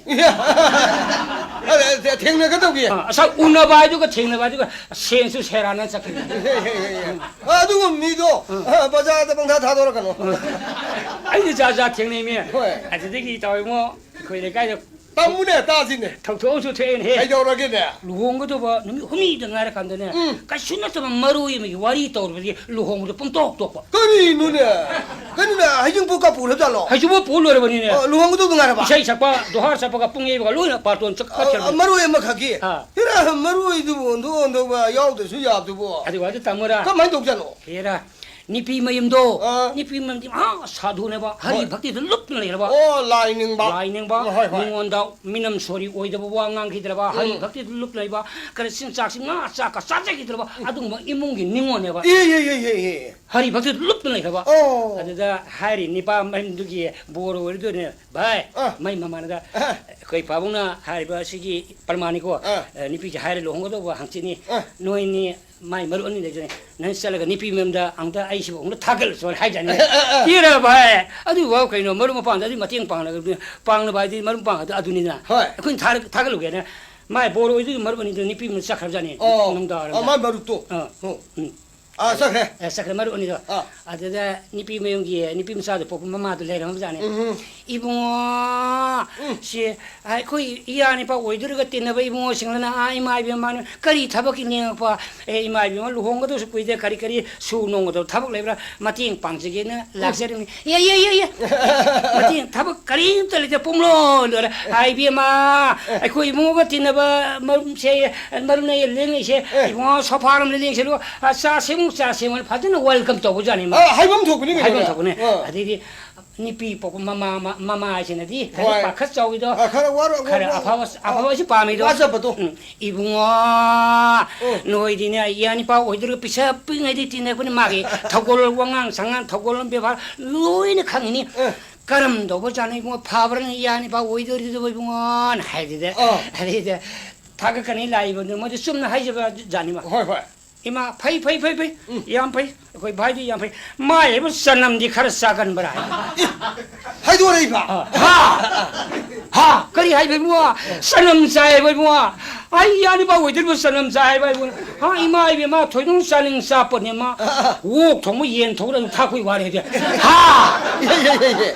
ꯑꯦ, ꯊꯦꯡꯅꯒꯗꯧꯒꯤ꯫ ꯑꯥ, ꯉꯁꯥꯏ ꯎꯅꯕ ꯍꯥꯏꯗꯨꯒ ꯊꯦꯡꯅꯕ ꯍꯥꯏꯗꯨꯒ ꯁꯦꯟꯁꯨ ꯁꯦꯔꯥꯟꯅ ꯆꯠꯈꯤꯕꯅꯦ꯫ ꯍꯦ, ꯍꯦ, ꯍꯦ, ꯍꯦ꯫ ꯑ, ꯑꯗꯨꯒꯨꯝꯕ ꯃꯤꯗꯣ, ꯎꯝ꯫ ꯑ, ꯕꯖꯥꯔꯗ ꯄꯪꯊꯥ ꯊꯥꯗꯣꯔꯛꯀꯅꯨ꯫ ꯎꯝ꯫ ꯑꯩꯗꯤ ꯖꯥꯠ ꯖꯥꯠ ꯊꯦꯡꯅꯩꯃꯤ꯫ ꯍꯣꯏ꯫ ꯑꯗꯨꯗꯒꯤ ꯏꯇꯥꯎ ꯏꯕꯨꯡꯉꯣ, ꯑꯩꯈꯣꯏ ꯂꯩꯀꯥꯏꯗ ꯇꯝꯃꯨꯅꯦ, ꯇꯥꯁꯤꯅꯦ꯫ ꯊꯧꯗꯣꯛ ꯑꯃꯁꯨ ꯊꯣꯛꯑꯦꯅꯦꯍꯦ꯫ ꯀꯩꯗꯧꯔꯒꯦꯅꯦ? ꯂꯨꯍꯣꯡꯒꯗꯧꯕ ꯅꯨꯃꯤꯠ ꯍꯨꯝꯅꯤꯗ ꯉꯥꯏꯔꯀꯥꯟꯗꯅꯦ, ꯎꯝ꯫ ꯀꯩꯁꯨ ꯅꯠꯇꯕ ꯃꯔꯣꯏ ꯑꯃꯒꯤ ꯋꯥꯔꯤ ꯇꯧꯔꯨꯕꯗꯒꯤ ꯂꯨꯍꯣꯡꯕꯗꯣ ꯄꯨꯡꯇꯣꯛ ꯇꯣꯛꯄ꯫ ꯀꯔꯤꯅꯣꯅꯦ? ꯀꯩꯅꯣꯅꯦ, ꯍꯩꯖꯤꯡꯄꯣꯠꯀ ꯄꯨꯔꯕꯖꯥꯠꯂꯣ? ꯍꯩꯖꯤꯡꯄꯣꯠ ꯄꯨ ꯂꯣꯏꯔꯕꯅꯤꯅꯦ꯫ ꯑ, ꯂꯨꯍꯣꯡꯒꯗꯧꯗ ꯉꯥꯏꯔꯕ? ꯏꯁꯩ ꯁꯛꯄ, ꯗꯣꯍꯥꯔ ꯆꯠꯄꯒ ꯄꯨꯡ ꯌꯩꯕꯒ ꯂꯣꯏꯅ ꯄꯥꯔꯇꯣꯟ ꯆꯠ-, ꯑ, ꯆꯠꯈ꯭ꯔꯕꯅꯤ꯫ ꯃꯔꯣꯏ ꯑꯃꯈꯛꯀꯤ? ꯑꯥ꯫ ꯍꯦꯔꯥ, ꯃꯔꯣꯏꯗꯨꯕꯨ ꯑꯣꯟꯊꯣꯛ ꯑꯣꯟꯊꯣꯛꯄ ꯌꯥꯎꯗ꯭ꯔꯁꯨ ꯌꯥꯕꯗꯨꯕꯨ꯫ ꯑꯗꯨ ꯋꯥꯗꯨ ꯇꯝꯃꯨꯔꯥ? ꯀꯃꯥꯏꯅ ꯇꯧꯖꯥꯠꯅꯣ? ꯍꯦꯔꯥ, ꯅꯨꯄꯤ ꯃꯌꯨꯝꯗꯣ, ꯑꯥ꯫ ꯅꯨꯄꯤ ꯃꯌꯨꯝꯗꯤ ꯃꯍꯥ ꯁꯥꯙꯨꯅꯦꯕ, ꯍꯔꯤ ꯍꯣꯏ꯫ ꯚꯛꯇꯤꯗ ꯂꯨꯞꯇꯅ ꯂꯩꯔꯕ꯫ ꯑꯣ, ꯂꯥꯏ ꯅꯤꯡꯕ꯫ ꯂꯥꯏ ꯅꯤꯡꯕ, ꯎꯝ, ꯍꯣꯏ, ꯍꯣꯏ꯫ ꯃꯤꯉꯣꯟꯗ ꯃꯤꯅꯝ ꯁꯣꯔꯤ ꯑꯣꯏꯗꯕ ꯋꯥ ꯉꯥꯡꯈꯤꯗ꯭ꯔꯕ, ꯍꯔꯤ ꯎꯝ꯫ ꯚꯛꯇꯤꯗ ꯂꯨꯞ ꯂꯩꯕ, ꯀꯔꯤ ꯆꯤꯟꯖꯥꯛꯁꯤ ꯉꯥ ꯆꯥꯛꯀ ꯆꯥꯖꯈꯤꯗ꯭ꯔꯕ, ꯎꯝ꯫ ꯑꯗꯨꯒꯨꯝꯕ ꯏꯃꯨꯡꯒꯤ ꯅꯤꯉꯣꯜꯅꯦꯕ꯫ ꯑꯦ, ꯑꯦ, ꯑꯦ, ꯑꯦ, ꯑꯦ꯫ ꯍꯔꯤ ꯚꯛꯇꯤꯗ ꯂꯨꯞꯇꯅ ꯂꯩꯈ꯭ꯔꯕ꯫ ꯑꯣ꯫ ꯑꯗꯨꯗ ꯍꯥꯏꯔꯤ ꯅꯤꯄꯥ ꯃꯌꯨꯝꯗꯨꯒꯤ ꯕꯣꯔ ꯑꯣꯏꯔꯗꯣꯏꯅꯦ, "ꯚꯥꯏ, ꯑꯥ꯫ ꯃꯩ ꯃꯃꯥꯟꯅꯗ ꯑꯥ꯫ ꯑꯩꯈꯣꯏ ꯄꯥꯕꯨꯡꯅ ꯍꯥꯏꯔꯤꯕ ꯑꯁꯤꯒꯤ ꯄ꯭ꯔꯃꯥꯟꯅꯤꯀꯣ꯫ ꯑꯥ꯫ ꯑꯦ, ꯅꯨꯄꯤꯁꯦ ꯍꯥꯏꯔꯦ, "ꯂꯨꯍꯣꯡꯒꯗꯧꯕ ꯍꯪꯆꯤꯠꯅꯤ꯫ ꯑꯥ꯫ ꯅꯣꯏꯅꯤ ꯃꯥꯏ ꯃꯔꯨꯞ ꯑꯅꯤ ꯂꯩꯖꯅꯤ꯫ ꯅꯪ ꯆꯠꯂꯒ ꯅꯨꯄꯤ ꯃꯌꯨꯝꯗ ꯑꯃꯨꯛꯇ ꯑꯩꯁꯤꯕꯨ ꯑꯃꯨꯛꯇ ꯊꯥꯒꯠꯂꯨꯆꯣꯅ" ꯍꯥꯏꯖꯥꯠꯅꯤ꯫ ꯑꯥ, ꯑꯥ, ꯑꯥ꯫ ꯏꯔꯕ ꯍꯥꯏ꯫ ꯑꯗꯨꯐꯥꯎ ꯀꯩꯅꯣ, ꯃꯔꯨꯞ ꯃꯄꯥꯡꯗ ꯑꯗꯨ ꯃꯇꯦꯡ ꯄꯥꯡꯅꯒꯗꯕꯅꯤ꯫ ꯄꯥꯡꯅꯕ ꯍꯥꯏꯗꯤ ꯃꯔꯨꯞ ꯃꯄꯥꯡ ꯑꯗꯨ ꯑꯗꯨꯅꯤꯗꯅ꯫ ꯍꯣꯏ꯫ ꯑꯩꯈꯣꯏꯅ ꯊꯥꯔ-, ꯊꯥꯒꯠꯂꯨꯒꯦꯅ꯫ ꯃꯥꯏ ꯕꯣꯔ ꯑꯣꯏꯗꯣꯏ ꯃꯔꯨꯞ ꯑꯅꯤꯗꯨ ꯅꯨꯄꯤ ꯃꯌꯨꯝꯗ ꯆꯠꯈ꯭ꯔꯕꯖꯥꯠꯅꯤ꯫ ꯑꯣ꯫ ꯅꯨꯡꯗꯥꯡ ꯋꯥꯏꯔꯝꯗ꯫ ꯑꯣ, ꯃꯥꯏ ꯃꯔꯨꯞꯇꯣ꯫ ꯑꯥ꯫ ꯑꯣ꯫ ꯎꯝ꯫ ꯑꯥ, ꯆꯠꯈ꯭ꯔꯦ꯫ ꯑꯦ, ꯆꯠꯈ꯭ꯔꯦ, ꯃꯔꯨꯞ ꯑꯅꯤꯗꯣ꯫ ꯑꯥ꯫ ꯑꯗꯨꯗ ꯅꯨꯄꯤ ꯃꯌꯨꯝꯒꯤ, ꯅꯨꯄꯤ ꯃꯆꯥꯗꯣ ꯄꯣꯛꯄ ꯃꯃꯥꯗꯣ ꯂꯩꯔꯝꯕꯖꯥꯠꯅꯤ꯫ ꯎꯝ꯫ "ꯏꯕꯨꯡꯉꯣ, ꯎꯝ꯫ ꯁꯤ ꯑꯩꯈꯣꯏ ꯏꯌꯥ ꯅꯤꯄꯥ ꯑꯣꯏꯗꯣꯔꯤꯒ ꯇꯤꯟꯅꯕ ꯏꯕꯨꯡꯉꯣꯁꯤꯡꯗꯨꯅ, ꯑꯥ, ꯏꯃꯥ ꯏꯕꯦꯝꯃ, ꯀꯔꯤ ꯊꯕꯛꯀꯤ ꯅꯦꯛꯂꯛꯄ? ꯑꯦ, ꯏꯃꯥ ꯏꯕꯦꯝꯃ, ꯂꯨꯍꯣꯡꯒꯗꯧꯁꯨ ꯀꯨꯏꯗꯦ, ꯀꯔꯤ ꯀꯔꯤ ꯁꯨ ꯅꯣꯡꯒꯗꯧ ꯊꯕꯛ ꯂꯩꯕ꯭ꯔꯥ? ꯃꯇꯦꯡ ꯄꯥꯡꯖꯒꯦꯅ ꯂꯥꯛꯆꯔꯤꯕꯅꯤ"꯫ ꯌꯦ, ꯌꯦ, ꯌꯦ, ꯌꯦ꯫ ꯃꯇꯦꯡ ꯊꯕꯛ ꯀꯔꯤꯝꯇ ꯂꯩꯇꯦ, ꯄꯨꯡꯂꯣꯏ ꯂꯣꯏꯔꯦ꯫ ꯑꯦ꯫ "ꯑꯥ, ꯏꯕꯦꯝꯃ, ꯑꯦ꯫ ꯑꯩꯈꯣꯏ ꯏꯕꯨꯡꯉꯣꯒ ꯇꯤꯟꯅꯕ ꯃꯔꯨꯞꯁꯦ, ꯃꯔꯨꯞꯅ ꯑꯩ ꯂꯦꯡꯉꯛꯏꯁꯦ, ꯑꯦ꯫ ꯏꯕꯨꯡꯉꯣ, ꯁꯣꯐꯥꯔꯣꯝꯗ ꯂꯦꯡꯁꯤꯜꯂꯨ, ꯑꯥ, ꯆꯥ ꯁꯦꯝꯃꯨ, ꯆꯥ ꯁꯦꯝꯃꯨ"꯫ ꯐꯖꯅ welcome ꯇꯧꯕꯖꯥꯠꯅꯤ ꯃꯥ꯫ ꯑꯥ, ꯍꯥꯏꯐꯝ ꯊꯣꯛꯄꯅꯤ ꯀꯩꯅꯣꯅꯦ꯫ ꯍꯥꯏꯐꯝ ꯊꯣꯛꯄꯅꯦ꯫ ꯑꯥ꯫ ꯑꯗꯩꯗꯤ ꯅꯨꯄꯤ ꯄꯣꯛꯄ ꯃꯃꯥ, ꯃ-, ꯃꯃꯥ ꯍꯥꯏꯁꯤꯅꯗꯤ ꯈꯔ ꯍꯣꯏ꯫ ꯄꯥꯈꯠ ꯆꯥꯎꯏꯗꯣ, ꯑꯥ, ꯈꯔ ꯋꯥꯔ-, ꯈꯔ ꯋꯥ-, ꯑꯐꯕ, ꯑꯥ, ꯑꯐꯕꯁꯤ ꯄꯥꯝꯃꯤꯗꯣ꯫ ꯋꯥꯖꯕꯗꯣ꯫ ꯎꯝ, "ꯏꯕꯨꯡꯉꯣ, ꯎꯝ꯫ ꯅꯣꯏꯗꯤꯅꯦ, ꯏꯌꯥ ꯅꯤꯄꯥ ꯑꯣꯏꯗꯣꯏꯔꯒ ꯄꯤꯁꯛ ꯄꯤꯛꯉꯩꯗꯤ ꯇꯤꯟꯅꯔꯛꯄꯅꯤ, ꯃꯥꯒꯤ ꯊꯧꯒꯜ ꯋꯥꯉꯥꯡ ꯁꯉꯥꯡ, ꯊꯧꯒꯜ ꯕꯦꯕꯥꯔ ꯂꯣꯏꯅ ꯈꯪꯉꯤꯅꯤ꯫ ꯑꯥ꯫ ꯀꯔꯝ ꯇꯧꯕ ꯖꯥꯠꯅꯣ ꯏꯕꯨꯡꯉꯣ, ꯐꯕ꯭ꯔꯅ ꯏꯌꯥ ꯅꯤꯄꯥ ꯑꯣꯏꯗꯣꯔꯤꯗꯨꯕꯨ ꯏꯕꯨꯡꯉꯣꯅ" ꯍꯥꯏꯗꯨꯗ꯫ ꯑꯥ꯫ ꯑꯗꯩꯗ ꯊꯥꯒꯠꯀꯅꯤ ꯂꯥꯛꯏꯕꯗꯨ ꯃꯣꯏꯗꯤ ꯆꯨꯝꯅ ꯍꯥꯏꯖꯕ ꯖꯥꯠꯅꯤ ꯃꯥ꯫ ꯍꯣꯏ, ꯍꯣꯏ꯫ "ꯏꯃꯥ, ꯐꯩ, ꯐꯩ, ꯐꯩ, ꯐꯩ꯫ ꯎꯝ꯫ ꯌꯥꯝ ꯐꯩ꯫ ꯑꯩꯈꯣꯏ ꯚꯥꯏꯗꯤ ꯌꯥꯝ ꯐꯩ꯫ ꯃꯥꯏ ꯍꯥꯏꯕꯨ ꯆꯅꯝꯗꯤ ꯈꯔ ꯆꯥꯒꯟꯕ꯭ꯔꯥ?" ꯍꯥꯏ꯫ ꯑꯦ, ꯍꯥꯏꯗꯣꯔꯛꯏꯕ? ꯑꯥ, ꯍꯥ? ꯍꯥ? ꯀꯔꯤ ꯍꯥꯏꯕ ꯏꯕꯨꯡꯉꯣ? ꯆꯅꯝ ꯆꯥꯏ ꯍꯥꯏꯕ ꯏꯕꯨꯡꯉꯣ? ꯑꯩ ꯏꯌꯥ ꯅꯤꯄꯥ ꯑꯣꯏꯗꯣꯏꯕꯨ ꯆꯅꯝ ꯆꯥꯏ ꯍꯥꯏꯕ ꯏꯕꯨꯡꯉꯣ? ꯍꯥ, ꯏꯃꯥ ꯏꯕꯦꯝꯃ, ꯊꯣꯏꯗꯣꯛ ꯆꯥꯅꯤꯡ ꯆꯥꯄꯣꯠꯅꯦ ꯃꯥ꯫ ꯑꯥ, ꯑꯥ꯫ ꯑꯣꯛ ꯊꯣꯡꯕ, ꯌꯦꯟ ꯊꯣꯡꯕ ꯑꯗꯨꯝ ꯊꯥꯛꯄꯩ ꯋꯥꯅꯤ ꯍꯥꯏꯗꯤ꯫ ꯍꯥ? ꯌꯦ, ꯌꯦ, ꯌꯦ, ꯌꯦ꯫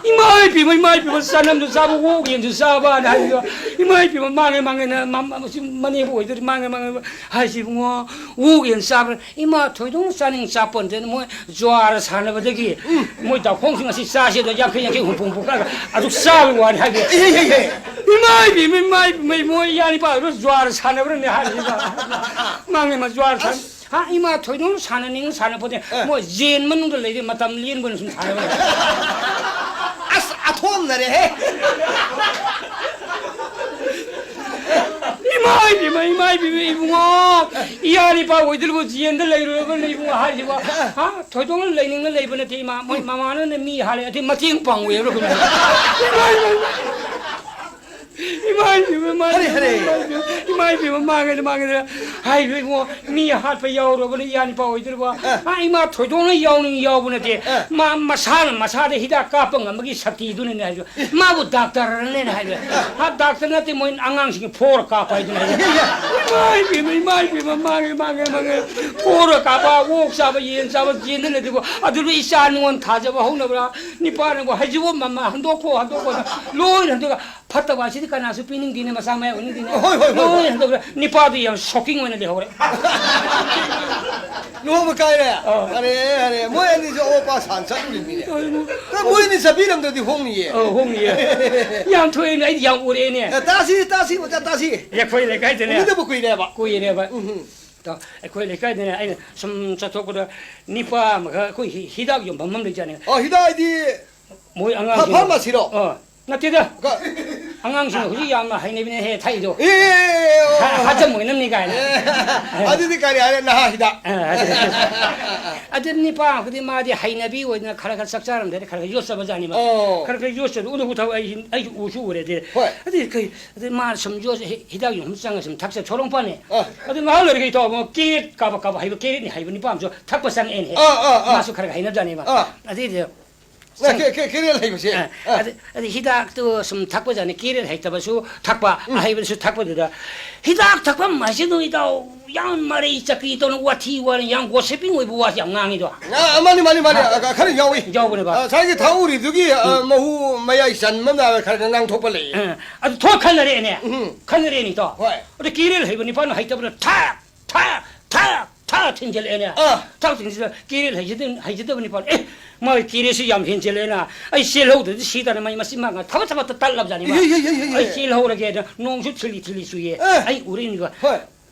ꯏꯃꯥ ꯏꯄꯦꯝꯃ, ꯏꯃꯥ ꯏꯄꯦꯝꯃ, ꯆꯅꯝꯁꯨ ꯆꯥꯕ, ꯑꯣꯛ ꯌꯦꯟꯁꯨ ꯆꯥꯕ ꯍꯥꯏꯅ ꯍꯥꯏꯕꯗꯣ, ꯏꯃꯥ ꯏꯄꯦꯝꯃ, ꯃꯥꯡꯉꯦ, ꯃꯥꯡꯉꯦ, ꯅ-, ꯃ-, ꯃ-, ꯃꯁꯤ ꯃꯅꯦꯝꯕꯨ ꯑꯣꯏꯗꯣꯏꯅꯤ, ꯃꯥꯡꯉꯦ, ꯃꯥꯡꯉꯦ ꯍꯥꯏꯁꯤ ꯏꯕꯨꯡꯉꯣ, ꯑꯣꯛ ꯌꯦꯟ ꯆꯥꯕ꯭ꯔꯥ? ꯏꯃꯥ ꯊꯣꯏꯗꯣꯛꯅ ꯆꯥꯅꯤꯡ ꯆꯥꯄꯣꯟꯇꯦ, ꯃꯣꯏ ꯖꯨꯋꯥꯔ ꯁꯥꯟꯅꯕꯗꯒꯤ ꯃꯣꯏ ꯗꯥꯎꯈꯣꯡꯁꯤꯡ ꯑꯁꯤ ꯆꯥꯁꯦ ꯑꯗꯣ ꯌꯥꯡꯈꯩ, ꯌꯥꯡꯈꯩ, ꯍꯨꯝꯐꯨ, ꯍꯨꯝꯐꯨ ꯀꯛꯑꯒ ꯑꯗꯨꯛ ꯆꯥꯕꯒꯤ ꯋꯥꯅꯤ ꯍꯥꯏꯕꯗꯤ꯫ ꯑꯦ, ꯑꯦ, ꯑꯦ꯫ ꯏꯃꯥ ꯏꯕꯦꯝꯃ, ꯏꯃꯥ ꯏꯕꯦꯝꯃ, ꯃꯣꯏ ꯏꯌꯥ ꯅꯤꯄꯥꯗꯨ ꯖꯨꯋꯥꯔ ꯁꯥꯟꯅꯕ꯭ꯔꯅꯦ ꯍꯥꯏꯔꯤꯕ꯫ ꯃꯥꯡꯉꯦ ꯃꯥ ꯖꯨꯋꯥꯔ ꯁꯥꯟꯅ-, ꯑꯁ꯫ ꯍꯥ, ꯏꯃꯥ ꯊꯣꯏꯗꯣꯛꯅ ꯁꯥꯟꯅꯅꯤꯡ ꯁꯥꯟꯅꯄꯣꯠꯇꯦ꯫ ꯑꯦ꯫ ꯃꯣꯏ ꯖꯦꯟ ꯃꯅꯨꯡꯗ ꯂꯩꯔꯤ ꯃꯇꯝ ꯂꯦꯟꯕꯅ ꯁꯨꯝ ꯁꯥꯟꯅꯕ ꯂꯩ꯫ ꯑꯁ, ꯑꯊꯣꯝꯅꯔꯦꯍꯦ꯫ ꯏꯃꯥ ꯏꯕꯦꯝꯃ, ꯏꯃꯥ ꯏꯕꯦꯝꯃ, ꯏꯕꯨꯡꯉꯣ, ꯏꯌꯥ ꯅꯤꯄꯥ ꯑꯣꯏꯗꯣꯔꯤꯕ ꯖꯦꯟꯗ ꯂꯩꯔꯨꯔꯕꯅ ꯏꯕꯨꯡꯉꯣ ꯍꯥꯏꯔꯤꯕ꯫ ꯍꯥ? ꯊꯣꯏꯗꯣꯛꯅ ꯂꯩꯅꯤꯡꯅ ꯂꯩꯕ ꯅꯠꯇꯦ ꯏꯃꯥ꯫ ꯃꯣꯏ ꯃꯃꯥꯅꯅꯦ ꯃꯤ ꯍꯥꯜꯂꯦ, ꯑꯗꯩ ꯃꯇꯦꯡ ꯄꯥꯡꯉꯨ ꯍꯥꯏꯕ꯭ꯔꯥ ꯀꯩꯅꯣ? ꯏꯃꯥ, ꯏꯃꯥ, ꯏꯃꯥ꯫ ꯏꯃꯥ ꯏꯕꯦꯝꯃ, ꯏꯃꯥ ꯍꯔꯦ, ꯍꯔꯦ꯫ ꯏꯕꯦꯝꯃ, ꯏꯃꯥ ꯏꯕꯦꯝꯃ, ꯃꯥꯡꯉꯦꯗ, ꯃꯥꯡꯉꯦꯗ꯫ ꯍꯥꯏꯔꯤꯕ ꯏꯕꯨꯡꯉꯣ, ꯃꯤ ꯍꯥꯠꯄ ꯌꯥꯎꯔꯕꯅ ꯏꯌꯥ ꯅꯤꯄꯥ ꯑꯣꯏꯗꯣꯔꯤꯕ꯫ ꯑ꯫ ꯑ, ꯏꯃꯥ ꯊꯣꯏꯗꯣꯛꯅ ꯌꯥꯎꯅꯤꯡ ꯌꯥꯎꯕ ꯅꯠꯇꯦ꯫ ꯑ꯫ ꯃꯥ ꯃꯁꯥꯅ ꯃꯁꯥꯗ ꯍꯤꯗꯥꯛ ꯀꯥꯞꯄ ꯉꯝꯕꯒꯤ ꯁꯛꯇꯤꯗꯨꯅꯅꯦ ꯍꯥꯏꯕ꯫ ꯃꯥꯕꯨ ꯗꯥꯛꯇꯔꯅꯦꯅ ꯍꯥꯏꯕ꯫ ꯑ꯫ ꯍꯥ, ꯗꯥꯛꯇꯔ ꯅꯠꯇꯦ, ꯃꯣꯏ ꯑꯉꯥꯡꯁꯤꯡꯒꯤ ꯐꯣꯔ ꯀꯥꯞꯄ ꯍꯥꯏꯗꯨꯅ ꯍꯥꯏꯕ꯫ ꯏꯃꯥ ꯏꯕꯦꯝꯃ, ꯏꯃꯥ ꯏꯕꯦꯝꯃ, ꯃꯥꯡꯉꯦ, ꯃꯥꯡꯉꯦ, ꯃꯥꯡꯉꯦ꯫ ꯐꯣꯔ ꯀꯥꯞꯄ, ꯑꯣꯛ ꯆꯥꯕ, ꯌꯦꯟ ꯆꯥꯕ, ꯌꯦꯟꯗ ꯂꯩꯗꯨꯕꯨ꯫ ꯑꯗꯨꯗ ꯏꯆꯥ ꯅꯉꯣꯟ ꯊꯥꯖꯕ ꯍꯧꯅꯕ꯭ꯔꯥ? ꯅꯤꯄꯥꯅꯕꯨ ꯍꯥꯏꯖꯕ ꯃꯃꯥ ꯍꯟꯗꯣꯛꯈꯣ, ꯍꯟꯗꯣꯛꯈꯣ꯫ ꯂꯣꯏꯅ ꯍꯟꯗꯣꯛꯑ ꯐꯠꯇꯕ ꯑꯁꯤꯗꯤ ꯀꯅꯥꯁꯨ ꯄꯤꯅꯤꯡꯗꯦꯅꯦ, ꯃꯆꯥ ꯃꯌꯥ ꯑꯣꯏꯅꯤꯡꯗꯦꯅꯦ꯫ ꯍꯣꯏ, ꯍꯣꯏ, ꯍꯣꯏ, ꯍꯣꯏ꯫ ꯂꯣꯏꯅ ꯍꯟꯗꯣꯛꯈ꯭ꯔꯦ꯫ ꯅꯤꯄꯥꯗꯨ ꯌꯥꯝ ꯁꯣꯛꯀꯤꯡ ꯑꯣꯏꯅ ꯂꯩꯍꯧꯔꯦ꯫ ꯂꯨꯍꯣꯡꯕ ꯀꯥꯏꯔꯦ? ꯑꯥ꯫ ꯑꯔꯦ, ꯑꯔꯦ, ꯃꯣꯏ ꯑꯅꯤꯁꯨ ꯑꯋꯣꯠꯄ ꯁꯥꯟ ꯆꯠꯂꯨꯔꯤꯅꯤꯅꯦ꯫ ꯍꯣꯏ, ꯃꯣꯏ ꯅ-, ꯃꯣꯏ ꯑꯅꯤ ꯆꯠꯄꯤꯔꯝꯗ꯭ꯔꯗꯤ ꯍꯣꯡꯅꯤꯌꯦ꯫ ꯑꯧ, ꯍꯣꯡꯅꯤꯌꯦ꯫ ꯌꯥꯝ ꯊꯣꯛꯑꯦꯅꯦ, ꯑꯩꯗꯤ ꯌꯥꯝ ꯎꯔꯛꯑꯦꯅꯦ꯫ ꯑꯦ, ꯇꯥꯁꯤ, ꯇꯥꯁꯤ, ꯑꯣꯖꯥ, ꯇꯥꯁꯤ꯫ ꯑꯩꯈꯣꯏ ꯂꯩꯀꯥꯏꯗꯅꯦ꯫ ꯎꯅꯗꯕ ꯀꯨꯏꯔꯦꯕ꯫ ꯀꯨꯏꯔꯦꯕ꯫ ꯎꯝ, ꯎꯝ꯫ ꯇ-, ꯑꯩꯈꯣꯏ ꯂꯩꯀꯥꯏꯗꯅꯦ, ꯑꯩꯅ ꯁꯨꯝ ꯆꯠꯊꯣꯛꯄꯗ ꯅꯤꯄꯥ ꯑꯃꯒ ꯑꯩꯈꯣꯏ ꯍꯤ-, ꯍꯤꯗꯥꯛ ꯌꯣꯟꯐꯝ ꯑꯃ ꯂꯩꯖꯥꯠꯅꯦ꯫ ꯑꯣ, ꯍꯤꯗꯥꯛ ꯍꯥꯏꯗꯤ ꯃꯣꯏ ꯐꯥ-, ꯑꯉꯥꯡꯁꯤꯡ ꯐꯥꯔꯃꯥꯁꯤꯔꯣ? ꯑꯥ, ꯅꯠꯇꯦꯗ꯫ ꯀ- ꯑꯉꯥꯡꯁꯤꯡ ꯍꯧꯖꯤꯛ ꯌꯥꯝꯅ ꯍꯩꯅꯕꯤꯅꯦ ꯍꯦ ꯊꯛꯏꯗꯣ꯫ ꯑꯦ, ꯑꯦ, ꯑꯦ, ꯑꯦ, ꯑꯣ, ꯍꯥ-, ꯑꯣ꯫ ꯍꯥꯖꯝ ꯑꯣꯏꯅꯕꯅꯤ ꯀꯥꯏꯅ꯫ ꯑꯦ, ꯑꯗꯨꯗꯤ ꯀꯔꯤ ꯍꯥꯏꯔꯦ, ꯅꯍꯥ ꯍꯤꯗꯥꯛ꯫ ꯑ, ꯑꯗꯨ-, ꯑꯗꯨ ꯅꯤꯄꯥ ꯑꯃꯈꯛꯇꯤ ꯃꯥꯗꯤ ꯍꯩꯅꯕꯤ ꯑꯣꯏꯗꯅ ꯈꯔ ꯈꯔ ꯆꯥꯛ ꯆꯥꯔꯝꯗꯥꯏꯗ ꯈꯔ ꯈꯔ ꯌꯣꯠꯆꯕ ꯖꯥꯠꯅꯤ ꯃꯥ꯫ ꯑꯣ꯫ ꯈꯔ ꯈꯔ ꯌꯣꯠꯆꯕꯗꯣ ꯎꯅꯕꯨ ꯊꯕꯛ ꯑꯩ, ꯑꯩꯁꯨ ꯎꯁꯨ ꯎꯔꯦ ꯑꯗꯨꯗꯤ꯫ ꯍꯣꯏ꯫ ꯑꯗꯨꯗꯤ ꯀꯩ, ꯑꯗꯨ ꯃꯥꯅ ꯁꯨꯝ ꯌꯣꯠ-, ꯍꯤ-, ꯍꯤꯗꯥꯛ ꯌꯣꯟꯐꯝ ꯆꯪꯉ ꯁꯨꯝ ꯊꯛꯆ ꯁꯣꯔꯣꯡ ꯄꯥꯟꯅꯦ꯫ ꯑ꯫ ꯑꯗꯨ ꯉꯥꯏꯍꯥꯛ ꯂꯩꯔꯒ ꯏꯇꯥꯎ ꯑꯃ ꯀꯦꯔꯦꯠ ꯀꯥꯕ ꯀꯥꯕ ꯍꯩꯕ, ꯀꯦꯔꯦꯠꯅꯤ ꯍꯩꯕ ꯅꯤꯄꯥ ꯑꯃꯁꯨ ꯊꯛꯄ ꯆꯪꯉꯛꯑꯦꯅꯦ꯫ ꯑ, ꯑ, ꯑ꯫ ꯃꯥꯁꯨ ꯈꯔ ꯈꯔ ꯍꯩꯅꯕ ꯖꯥꯠꯅꯦꯕ꯫ ꯑ꯫ ꯑꯗꯨꯏꯗꯤ ꯅ ꯁꯨꯝ ꯀꯦ-, ꯀꯦ-, ꯀꯦꯔꯦꯠ ꯍꯩꯕꯁꯦ? ꯑ, ꯑ꯫ ꯑꯗ-, ꯑꯗ ꯍꯤꯗꯥꯛꯇꯨ ꯁꯨꯝ ꯊꯛꯄꯖꯥꯠꯅꯤ, ꯀꯦꯔꯦꯠ ꯍꯩꯇꯕꯁꯨ ꯊꯛꯄ, ꯎꯝ꯫ ꯑꯍꯩꯕꯁꯨ ꯊꯛꯄꯗꯨꯗ, "ꯍꯤꯗꯥꯛ ꯊꯛꯐꯝ ꯍꯥꯏꯁꯤꯗ ꯏꯇꯥꯎ ꯌꯥꯝ ꯃꯔꯩ ꯆꯀ꯭ꯔꯤ ꯇꯧꯅ ꯋꯥꯊꯤ ꯋꯥꯔꯦꯝ, ꯌꯥꯝ ꯒꯣꯁꯤꯄꯤꯡ ꯑꯣꯏꯕ ꯋꯥꯁꯤ ꯌꯥꯝ ꯉꯥꯡꯉꯤꯗꯣ"꯫ ꯑ, ꯃꯥꯅꯤ, ꯃꯥꯅꯤ, ꯃꯥꯅꯤ꯫ ꯍꯥ? ꯑ, ꯈꯔ ꯌꯥꯎꯏ꯫ ꯌꯥꯎꯕꯅꯦꯕ꯫ ꯑ, ꯉꯁꯥꯏꯒꯤ ꯊꯛꯎꯔꯤꯗꯨꯒꯤ, ꯑ, ꯎꯝ꯫ ꯃꯍꯨ ꯃꯌꯥꯏ ꯆꯟꯕ ꯑꯃ ꯈꯔ ꯈꯔ ꯉꯥꯡꯊꯣꯛꯄ ꯂꯩꯌꯦ꯫ ꯑ, ꯑꯗꯨ ꯊꯣꯛ ꯈꯟꯅꯔꯛꯑꯦꯅꯦ꯫ ꯎꯝ꯫ ꯈꯟꯅꯔꯛꯑꯦꯅꯦ ꯏꯇꯥꯎ꯫ ꯍꯣꯏ꯫ ꯑꯗ ꯀꯦꯔꯦꯠ ꯍꯩꯕ ꯅꯤꯄꯥꯅ ꯍꯩꯇꯕꯅ ꯊꯛ, ꯊꯛ, ꯊꯛ, ꯊꯛ ꯊꯤꯟꯖꯜꯂꯛꯑꯦꯅꯦ꯫ ꯑꯥ꯫ ꯊꯛ ꯊꯤꯟꯖꯜꯂꯛꯑꯦ꯫ ꯀꯦꯔꯦꯠ ꯍꯩꯖꯗ-, ꯍꯩꯖꯗꯕ ꯅꯤꯄꯥꯅ, "ꯑꯦ, ꯃꯥꯒꯤ ꯀꯦꯔꯦꯠꯁꯤ ꯌꯥꯝ ꯍꯦꯟꯖꯜꯂꯛꯑꯦꯅ꯫ ꯑꯩ ꯆꯦꯜꯍꯧꯗ꯭ꯔꯗꯤ ꯁꯤ ꯇꯥꯔꯦ, ꯃꯥꯏ ꯃꯆꯤꯟ ꯃꯥꯡꯒ ꯊꯕꯛ ꯊꯕꯛꯇ ꯇꯠꯂꯕꯖꯥꯠꯅꯤ ꯃꯥ꯫ ꯏꯍꯦ, ꯏꯍꯦ, ꯏꯍꯦ, ꯏꯍꯦ꯫ ꯑꯩ ꯆꯦꯜꯍꯧꯔꯒꯦꯅ ꯅꯣꯡꯁꯨ ꯊꯤꯜꯂꯤ ꯊꯤꯜꯂꯤ ꯆꯨꯏꯌꯦ꯫ ꯑꯦ꯫ ꯑꯩ ꯎꯔꯛꯏꯅꯤꯕ"꯫ ꯍꯣꯏ꯫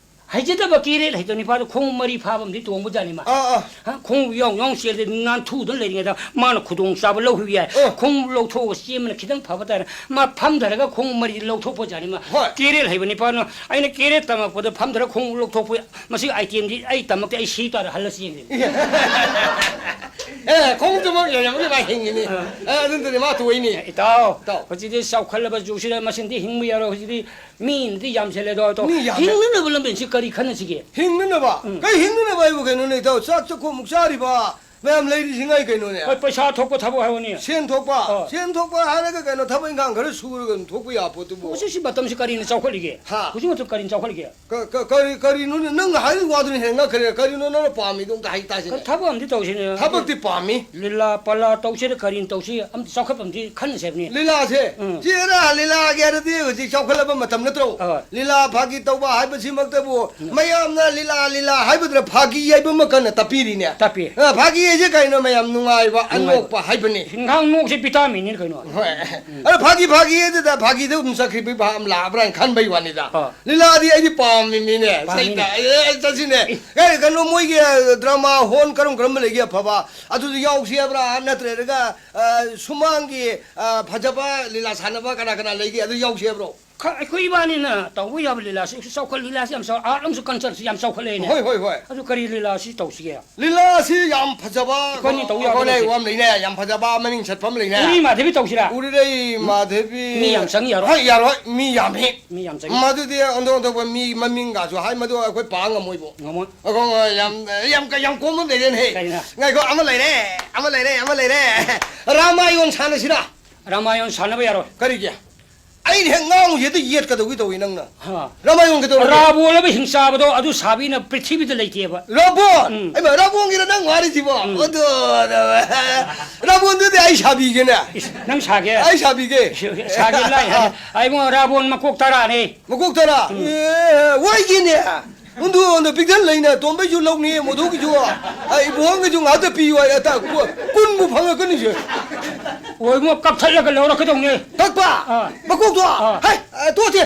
ꯍꯩꯖꯗꯕ ꯀꯦꯔꯦꯠ ꯍꯩꯇꯕ ꯅꯤꯄꯥꯗꯣ ꯈꯣꯡꯎꯞ ꯃꯔꯤ ꯐꯥꯕ ꯑꯃꯗꯤ ꯇꯣꯡꯕꯖꯥꯠꯅꯤ ꯃꯥ꯫ ꯑꯥ, ꯑꯥ꯫ ꯍꯥ? ꯈꯣꯡꯎꯞ ꯌꯥꯎ ꯌꯥꯎ ꯆꯦꯜꯂꯦ, ꯅꯥꯟꯊꯨꯗꯅ ꯂꯩꯔꯤꯉꯩꯗ ꯃꯥꯅ ꯈꯨꯗꯣꯡꯆꯥꯕ ꯂꯧꯈꯤꯕ ꯌꯥꯏ꯫ ꯑꯥ꯫ ꯈꯣꯡꯎꯞ ꯂꯧꯊꯣꯛꯑꯒ ꯆꯦꯟꯕꯅ ꯈꯤꯇꯪ ꯐꯕ ꯇꯥꯔꯦ꯫ ꯃꯥ ꯐꯝꯊꯔꯒ ꯈꯣꯡꯎꯞ ꯃꯔꯤꯗꯤ ꯂꯧꯊꯣꯛꯄꯖꯥꯠꯅꯤ ꯃꯥ꯫ ꯍꯣꯏ꯫ ꯀꯦꯔꯦꯠ ꯍꯩꯕ ꯅꯤꯄꯥꯅ ꯑꯩꯅ ꯀꯦꯔꯦꯠ ꯇꯝꯃꯛꯄꯗ ꯐꯝꯊꯔꯒ ꯈꯣꯡꯎꯞ ꯂꯧꯊꯣꯛꯄ ꯃꯁꯤꯒꯤ item ꯗꯤ ꯑꯩ ꯇꯝꯃꯛꯇꯦ, ꯑꯩ ꯁꯤ ꯇꯥꯔꯦ ꯍꯜꯂ ꯆꯦꯟꯒ꯭ꯔꯦ꯫ ꯑꯦ, ꯈꯣꯡꯎꯞꯇꯨꯃꯛ ꯌꯣꯜꯂꯝꯃꯗꯤ ꯃꯥ ꯍꯤꯡꯉꯤꯅꯤ꯫ ꯑꯦ, ꯑꯗꯨ ꯅꯠꯇꯗꯤ ꯃꯥ ꯇꯣꯛꯏꯅꯤ꯫ ꯏꯇꯥꯎ, ꯏꯇꯥꯎ꯫ ꯍꯧꯖꯤꯛꯇꯤ ꯆꯥꯎꯈꯠꯂꯕ ꯖꯨꯒꯁꯤꯗ ꯃꯁꯤꯗꯤ ꯍꯤꯡꯕ ꯌꯥꯔꯣꯏ꯫ ꯍꯧꯖꯤꯛꯇꯤ ꯃꯤꯅꯗꯤ ꯌꯥꯝꯁꯤꯜꯂꯦ ꯑꯗꯣ, ꯑꯗꯣ ꯃꯤ ꯌꯥꯝꯃꯦ꯫ ꯍꯤꯡꯅꯅꯕ ꯂꯝꯕꯦꯟꯁꯤ ꯀꯔꯤ ꯈꯟꯅꯁꯤꯒꯦ? ꯍꯤꯡꯅꯅꯕ? ꯎꯝ꯫ ꯀꯩ ꯍꯤꯡꯅꯅꯕ ꯍꯥꯏꯕꯨ ꯀꯩꯅꯣꯅꯦ, ꯏꯇꯥꯎ? ꯆꯥꯛ ꯆꯈꯣꯝꯃꯨꯛ ꯆꯥꯔꯤꯕ ꯃꯌꯥꯝ ꯂꯩꯔꯤꯁꯤ ꯉꯥꯏ ꯀꯩꯅꯣꯅꯦ꯫ ꯍꯣꯏ, ꯄꯩꯁꯥ ꯊꯣꯛꯄ ꯊꯕꯛ ꯍꯥꯏꯕꯅꯤ꯫ ꯁꯦꯟ ꯊꯣꯛꯄ꯫ ꯑꯣ꯫ ꯁꯦꯟ ꯊꯣꯛꯄ ꯍꯥꯏꯔꯒ ꯀꯩꯅꯣ, ꯊꯕꯛ ꯏꯪꯈꯥꯡ ꯈꯔ ꯁꯨꯔꯒ ꯑꯗꯨꯝ ꯊꯣꯛꯄ ꯌꯥꯄꯣꯠꯇꯨꯕꯨ꯫ ꯍꯧꯖꯤꯛꯁꯤ ꯃꯇꯝꯁꯤ ꯀꯔꯤꯅ ꯆꯥꯎꯈꯠꯂꯤꯒꯦ? ꯍꯥ? ꯍꯧꯖꯤꯛ ꯃꯇꯝ ꯀꯔꯤꯅ ꯆꯥꯎꯈꯠꯂꯤꯒꯦ? ꯀ-, ꯀ-, ꯀꯔꯤ, ꯀꯔꯤꯅꯣꯅꯦ? ꯅꯪꯅ ꯍꯥꯏꯔꯤꯕ ꯋꯥꯗꯨꯅ ꯍꯦꯟꯅ ꯉꯛꯈ꯭ꯔꯦ꯫ ꯀꯔꯤꯅꯣ ꯅꯪꯅ ꯄꯥꯝꯃꯤꯗꯣ ꯑꯝꯇ ꯍꯥꯏ ꯇꯥꯁꯤꯅꯦ꯫ ꯀ-, ꯊꯕꯛ ꯑꯝꯗꯤ ꯇꯧꯁꯤꯅꯦ꯫ ꯊꯕꯛꯇꯤ ꯄꯥꯝꯃꯤ꯫ ꯂꯤꯂꯥ ꯄꯂꯥ ꯇꯧꯁꯤꯔ ꯀꯔꯤꯅ ꯇꯧꯁꯤ, ꯑꯝꯇ ꯆꯥꯎꯈꯠꯄ ꯑꯝꯗꯤ ꯈꯟꯅꯁꯦ ꯍꯥꯏꯕꯅꯤ꯫ ꯂꯤꯂꯥꯁꯦ? ꯎꯝ꯫ ꯆꯦꯔꯥ, ꯂꯤꯂꯥꯒꯤ ꯍꯥꯏꯔꯗꯤ ꯍꯧꯖꯤꯛ ꯆꯥꯎꯈꯠꯂꯕ ꯃꯇꯝ ꯅꯠꯇ꯭ꯔꯣ? ꯍꯣꯏ꯫ ꯂꯤꯂꯥ ꯐꯥꯒꯤ ꯇꯧꯕ ꯍꯥꯏꯕꯁꯤꯃꯛꯇꯕꯨ ꯎꯝ꯫ ꯃꯌꯥꯝꯅ ꯂꯤꯂꯥ, ꯂꯤꯂꯥ ꯍꯥꯏꯕꯗꯨꯗ ꯐꯥꯒꯤ ꯍꯥꯏꯕ ꯑꯃ ꯀꯟꯅ ꯇꯞꯄꯤꯔꯤꯅꯦ꯫ ꯇꯞꯄꯤ꯫ ꯑ, ꯐꯥꯒꯤ ꯍꯥꯏꯁꯦ ꯀꯩꯅꯣ? ꯃꯌꯥꯝ ꯅꯨꯡꯉꯥꯏꯕ, ꯅꯨꯡꯉꯥꯏꯕ꯫ ꯑꯅꯣꯛꯄ ꯍꯥꯏꯕꯅꯤ꯫ ꯍꯤꯡꯈꯥꯡ ꯅꯣꯛꯁꯦ ꯚꯤꯇꯥꯃꯤꯟꯅꯤ ꯀꯩꯅꯣ꯫ ꯍꯣꯏ꯫ ꯎꯝ꯫ ꯑꯗꯣ ꯐꯥꯒꯤ, ꯐꯥꯒꯤ ꯑꯗꯨꯗ ꯐꯥꯒꯤꯗ ꯑꯗꯨꯝ ꯆꯠꯈꯤꯕ ꯏꯕꯥ ꯑꯃ ꯂꯥꯛꯑꯕ꯭ꯔꯥ ꯍꯥꯏꯅ ꯈꯟꯕꯩ ꯋꯥꯅꯤꯗ꯫ ꯑꯥ꯫ ꯂꯤꯂꯥꯗꯤ ꯑꯩꯗꯤ ꯄꯥꯝꯃꯤꯅꯤꯅꯦ꯫ ꯄꯥꯝꯃꯤꯅꯦ꯫ ꯆꯩꯇ-, ꯑꯦ, ꯑꯦ, ꯆꯠꯁꯤꯅꯦ꯫ ꯑꯦ꯫ ꯑꯦ, ꯀꯩꯅꯣ, ꯃꯣꯏꯒꯤ, ꯑ, ꯗ꯭ꯔꯃꯥ ꯍꯣꯜ ꯀꯔꯝ ꯀꯔꯝꯕ ꯂꯩꯒꯦ ꯑꯐꯕ? ꯑꯗꯨꯗ ꯌꯥꯎꯁꯤ ꯍꯥꯏꯕ꯭ꯔꯥ? ꯅꯠꯇ꯭ꯔꯒ, ꯑ, ꯁꯨꯃꯥꯡꯒꯤ, ꯑ, ꯐꯖꯕ ꯂꯤꯂꯥ ꯁꯥꯟꯅꯕ ꯀꯅꯥ ꯀꯅꯥ ꯂꯩꯒꯦ? ꯑꯗꯨ ꯌꯥꯎꯁꯤ ꯍꯥꯏꯕ꯭ꯔꯣ? ꯈ-, ꯑꯩꯈꯣꯏ ꯏꯕꯥꯅꯤꯅ ꯇꯧꯕ ꯌꯥꯕ ꯂꯤꯂꯥꯁꯤ, ꯆꯥꯎꯈꯠ ꯂꯤꯂꯥꯁꯤ ꯌꯥꯝ ꯆꯥꯎ-, ꯑꯥꯔꯠ ꯑꯃꯁꯨ ꯀꯜꯆꯔꯁꯤ ꯌꯥꯝ ꯆꯥꯎꯈꯠꯂꯛꯏꯅꯦ꯫ ꯍꯣꯏ, ꯍꯣꯏ, ꯍꯣꯏ꯫ ꯑꯗꯨ ꯀꯔꯤ ꯂꯤꯂꯥꯁꯤ ꯇꯧꯁꯤꯒꯦ? ꯂꯤꯂꯥꯁꯤ ꯌꯥꯝ ꯐꯖꯕ ꯑꯩꯈꯣꯏꯅꯤ ꯇꯧ ꯌꯥꯕ ꯑꯩꯈꯣꯏ ꯂꯩ ꯂꯩꯇꯦ꯫ ꯋꯥ ꯑꯃ ꯂꯩꯅꯦ, ꯌꯥꯝ ꯐꯖꯕ ꯃꯃꯤꯡ ꯆꯠꯄ ꯑꯃ ꯂꯩꯅꯦ꯫ ꯎꯔꯤ ꯃꯥꯙꯕꯤ ꯇꯧꯁꯤꯔꯥ? ꯎꯔꯤꯔꯩ ꯃꯥꯙꯕꯤ꯫ ꯃꯤ ꯌꯥꯝ ꯆꯪ ꯌꯥꯔꯣꯏ꯫ ꯍꯣꯏ, ꯌꯥꯔꯣꯏ꯫ ꯃꯤ ꯌꯥꯝꯃꯤ꯫ ꯃꯤ ꯌꯥꯝ ꯆꯪ꯫ ꯃꯗꯨꯗꯤ ꯑꯣꯟꯊꯣꯛ ꯑꯣꯟꯊꯣꯛꯄ ꯃꯤ ꯃꯃꯤꯡꯒꯁꯨ ꯍꯥꯏ, ꯃꯗꯨ ꯑꯩꯈꯣꯏ ꯄꯥ ꯉꯝꯃꯣꯏꯕꯣ꯫ ꯉꯝꯃꯣꯏ꯫ ꯑꯩꯈꯣꯏ ꯌꯥꯝ, ꯌꯥꯝ, ꯌꯥꯝ ꯀꯣꯝꯕ ꯑꯃ ꯂꯩꯔꯦꯅꯦꯍꯦ꯫ ꯀꯩꯅꯣ? ꯉꯥꯏꯈꯣ, ꯑꯃ ꯂꯩꯔꯦ, ꯑꯃ ꯂꯩꯔꯦ, ꯑꯃ ꯂꯩꯔꯦ꯫ ꯔꯥꯃꯥꯌꯣꯟ ꯁꯥꯟꯅꯁꯤꯔꯥ? ꯔꯥꯃꯥꯌꯣꯟ ꯁꯥꯟꯅꯕ ꯌꯥꯔꯣꯏ꯫ ꯀꯔꯤꯒꯤ? ꯑꯩꯅ ꯍꯦꯛ ꯉꯥꯡꯉꯨꯁꯦ ꯍꯦꯛꯇ ꯌꯦꯠꯀꯗꯧꯒꯤ ꯇꯧꯏ ꯅꯪꯅ꯫ ꯍꯥ꯫ ꯔꯥꯃꯥꯌꯣꯟ ꯀꯩꯗꯧꯔꯒꯦ? ꯔꯥꯕꯣꯟ ꯑꯃ ꯍꯤꯡ ꯆꯥꯕꯗꯣ ꯑꯗꯨ ꯁꯥꯕꯤꯅ ꯄ꯭ꯔꯤꯊꯤꯕꯤꯗ ꯂꯩꯇꯦꯕ꯫ ꯔꯥꯕꯣꯟ? ꯎꯝ꯫ ꯑꯩꯃ, ꯔꯥꯕꯣꯟꯒꯤꯔ ꯅꯪ ꯋꯥꯔꯤꯁꯤꯕꯣ? ꯎꯝ꯫ ꯑꯗꯨ, ꯑꯗꯨ, ꯔꯥꯕꯣꯟꯗꯨꯗꯤ ꯑꯩ ꯁꯥꯕꯤꯒꯦꯅꯦ꯫ ꯏꯁ, ꯅꯪ ꯁꯥꯒꯦ? ꯑꯩ ꯁꯥꯕꯤꯒꯦ꯫ ꯁꯥꯒꯦ ꯂꯥꯏ ꯍꯥꯏ꯫ ꯑꯩꯉꯣꯟ ꯔꯥꯕꯣꯟ ꯃꯀꯣꯛ ꯇꯔꯥꯅꯦ꯫ ꯃꯀꯣꯛ ꯇꯔꯥ? ꯎꯝ꯫ ꯑꯦ, ꯋꯥꯏꯒꯤꯅꯦ꯫ ꯎꯟꯗꯨ, ꯎꯟꯗꯨ, ꯄꯤꯛꯊꯟ ꯂꯩꯅ ꯇꯣꯝꯕꯩꯁꯨ ꯂꯧꯅꯤ, ꯃꯣꯙꯨꯒꯤꯁꯨ꯫ ꯑ, ꯏꯕꯣꯍꯟꯒꯤꯁꯨ ꯉꯥꯛꯇ ꯄꯤꯌꯨ ꯍꯥꯏ, ꯑꯇ ꯀꯨ-, ꯀꯨꯟꯕꯨ ꯐꯪꯉꯛꯀꯅꯤꯁꯦ꯫ ꯑꯣꯏꯉꯣ, ꯀꯛꯊꯠꯂꯒ ꯂꯧꯔꯛꯀꯗꯧꯅꯦ꯫ ꯀꯛꯄ? ꯑꯥ꯫ ꯃꯀꯣꯛꯇꯣ? ꯑꯥ꯫ ꯍꯩ, ꯑ, ꯇꯣꯛꯁꯦ꯫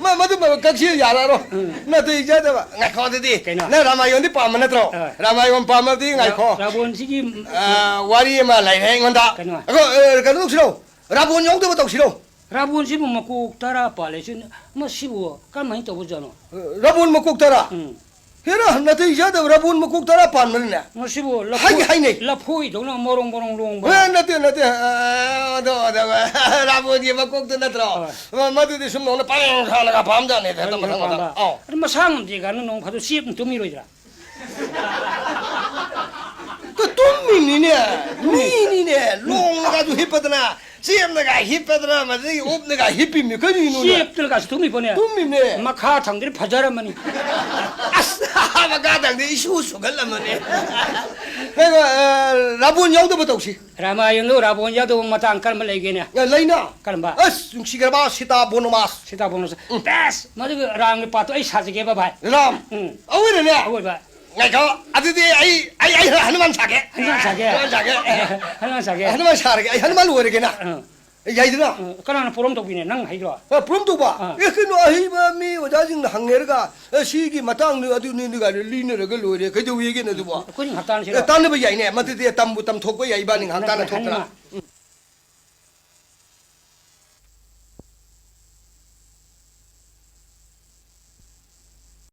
ꯃ-, ꯃꯗꯨ ꯃ-, ꯀꯛꯁꯤ ꯌꯥꯔꯛꯑꯔꯣꯏ꯫ ꯎꯝ꯫ ꯅꯥꯇꯩ ꯆꯥꯗꯕ꯫ ꯉꯥꯏꯈꯣ ꯑꯗꯨꯗꯤ꯫ ꯀꯩꯅꯣ? ꯅꯪ ꯔꯥꯃꯥꯌꯣꯟꯗꯤ ꯄꯥꯝꯕ ꯅꯠꯇ꯭ꯔꯣ? ꯑꯥ꯫ ꯔꯥꯃꯥꯌꯣꯟ ꯄꯥꯝꯃꯗꯤ ꯉꯥꯏꯈꯣ꯫ ꯔꯥ-, ꯔꯥꯕꯣꯟꯁꯤꯒꯤ, ꯑ, ꯋꯥꯔꯤ ꯑꯃ ꯂꯩꯔꯦ ꯑꯩꯉꯣꯟꯗ꯫ ꯀꯩꯅꯣ? ꯑꯩꯈꯣꯏ, ꯑ, ꯀꯩꯅꯣ ꯇꯧꯁꯤꯔꯣ? ꯔꯥꯕꯣꯟ ꯌꯥꯎꯗꯕ ꯇꯧꯁꯤꯔꯣ? ꯔꯥꯕꯣꯟꯁꯤꯕꯨ ꯃꯀꯣꯛ ꯇꯔꯥ ꯄꯥꯜꯂꯦ꯫ ꯁꯤ, ꯃꯁꯤꯕꯨ ꯀꯔꯝꯍꯥꯏꯅ ꯇꯧꯕꯖꯥꯠꯅꯣ? ꯔꯥꯕꯣꯟ ꯃꯀꯣꯛ ꯇꯔꯥ? ꯎꯝ꯫ ꯍꯦꯔꯥ, ꯅꯥꯇꯩ ꯆꯥꯗꯕ ꯔꯥꯕꯣꯟ ꯃꯀꯣꯛ ꯇꯔꯥ ꯄꯥꯟꯕꯅꯤꯅꯦ꯫ ꯃꯁꯤꯕꯨ ꯍꯥꯏꯒꯦ ꯍꯥꯏꯅꯩ꯫ ꯂꯐꯣꯏꯗꯧꯅ ꯃꯣꯔꯣꯡ ꯃꯣꯔꯣꯡ ꯂꯣꯡꯕ꯫ ꯑꯦ, ꯅꯠꯇꯦ, ꯅꯠꯇꯦ꯫ ꯑ, ꯑꯗꯣ, ꯑꯗꯣ, ꯔꯥꯕꯣꯟꯒꯤ ꯃꯀꯣꯛꯇꯨ ꯅꯠꯇ꯭ꯔꯣ? ꯍꯣꯏ꯫ ꯃ-, ꯃꯗꯨꯗꯤ ꯁꯨꯝ ꯅꯣꯡꯅ ꯄꯔꯦꯡ ꯁꯥꯅꯒ ꯄꯥꯝꯖꯥꯠꯅꯤꯗ, ꯍꯦꯛꯇ ꯃꯊꯪ ꯃꯊꯪ꯫ ꯑꯧ꯫ ꯑꯗꯨ ꯃꯁꯥ ꯉꯝꯗꯦ ꯀꯥꯏꯅ ꯅꯣꯡ ꯐꯥꯗꯣꯛ ꯆꯦꯞꯅ ꯇꯨꯝꯃꯤꯔꯣꯏꯗ꯭ꯔꯥ? ꯇꯨꯝꯃꯤꯕꯅꯤꯅꯦ꯫ ꯃꯤꯅꯤꯅꯦ꯫ ꯂꯣꯡꯅꯒꯁꯨ ꯍꯤꯞꯄꯗꯅ, ꯆꯦꯞꯅꯒ ꯍꯤꯞꯄꯗꯅ, ꯃꯗꯨꯗꯒꯤ ꯎꯞꯅꯒ ꯍꯤꯞꯄꯤꯕꯅꯤ꯫ ꯀꯔꯤꯅꯣꯅꯦ? ꯆꯦꯞꯇꯅꯒꯁꯨ ꯇꯨꯝꯃꯤꯕꯅꯦ꯫ ꯇꯨꯝꯃꯤꯕꯅꯦ꯫ ꯃꯈꯥ ꯊꯪꯗꯗꯤ ꯐꯖꯔꯝꯃꯅꯤ꯫ ꯑꯁ, ꯃꯈꯥ ꯊꯪꯗꯤ ꯏꯁꯨ ꯁꯨꯒꯠꯂꯝꯃꯅꯤ꯫ ꯀꯩꯅꯣ, ꯑ, ꯔꯥꯕꯣꯟ ꯌꯥꯎꯗꯕ ꯇꯧꯁꯤ꯫ ꯔꯥꯃꯥꯌꯟꯗꯣ ꯔꯥꯕꯣꯟ ꯌꯥꯎꯗꯕ ꯃꯇꯥꯡ ꯀꯔꯝꯕ ꯂꯩꯒꯦꯅꯦ? ꯑ, ꯂꯩꯅ꯫ ꯀꯔꯝꯕ? ꯑꯁ, ꯅꯨꯡꯁꯤꯈ꯭ꯔꯕ ꯁꯤꯇꯥ ꯕꯣꯅꯣꯃꯥꯁ꯫ ꯁꯤꯇꯥ ꯕꯣꯅꯣꯃꯥꯁ꯫ ꯎꯝ꯫ ꯕꯦꯁ! ꯃꯗꯨꯒꯤ ꯔꯥꯝꯒꯤ ꯄꯥꯠꯇꯣ ꯑꯩ ꯁꯥꯖꯒꯦꯕ, ꯚꯥꯏ꯫ ꯔꯥꯝ꯫ ꯎꯝ꯫ ꯑꯑꯣꯏꯔꯅꯦ? ꯑꯑꯣꯏꯕ꯫ ꯉꯥꯏꯈꯣ, ꯑꯗꯨꯗꯤ ꯑꯩ, ꯑꯩ, ꯑꯩ ꯍꯅꯨꯃꯥꯟ ꯁꯥꯒꯦ꯫ ꯍꯅꯨꯃꯥꯟ ꯁꯥꯒꯦ? ꯍꯅꯨꯃꯥꯟ ꯁꯥꯒꯦ꯫ ꯍꯅꯨꯃꯥꯟ ꯁꯥꯒꯦ꯫ ꯍꯅꯨꯃꯥꯟ ꯁꯥꯔꯒꯦ, ꯑꯩ ꯍꯅꯨꯃꯥꯟ ꯑꯣꯏꯔꯒꯦꯅ꯫ ꯑꯥ꯫ ꯌꯥꯏꯗꯅ? ꯑꯥ, ꯀꯅꯥꯅ ꯄꯣꯔꯣꯝ ꯇꯧꯕꯤꯅꯦ? ꯅꯪ ꯍꯩꯗ꯭ꯔꯣ? ꯑ, ꯄꯣꯔꯣꯝ ꯇꯧꯕ? ꯑꯥ꯫ ꯑꯦ, ꯀꯩꯅꯣ, ꯑꯍꯩꯕ ꯃꯤ ꯑꯣꯖꯥꯁꯤꯡꯅ ꯍꯪꯅꯔꯒ, ꯑꯦ, ꯁꯤꯒꯤ ꯃꯇꯥꯡꯗ ꯑꯗꯨꯅꯤ, ꯑꯗꯨꯒ ꯂꯤꯅꯔꯒ ꯂꯣꯏꯔꯦ꯫ ꯀꯩꯗꯧꯋꯦꯒꯦꯅ ꯑꯗꯨꯕꯣ? ꯑꯩꯈꯣꯏꯅꯤ ꯉꯥꯏꯍꯥꯛ ꯇꯥꯟꯅꯁꯤꯔꯣ? ꯑꯦ, ꯇꯥꯟꯅꯕ ꯌꯥꯏꯅꯦ꯫ ꯃꯗꯨꯗꯤ ꯇꯝꯕꯨ ꯇꯝꯊꯣꯛꯄ ꯌꯥꯏ, ꯏꯕꯥꯅꯤ ꯉꯥꯏꯍꯥꯛ ꯅꯪ ꯇꯥꯟꯅ ꯊꯣꯛꯇꯅ꯫ ꯍꯅꯨꯃꯥꯟ꯫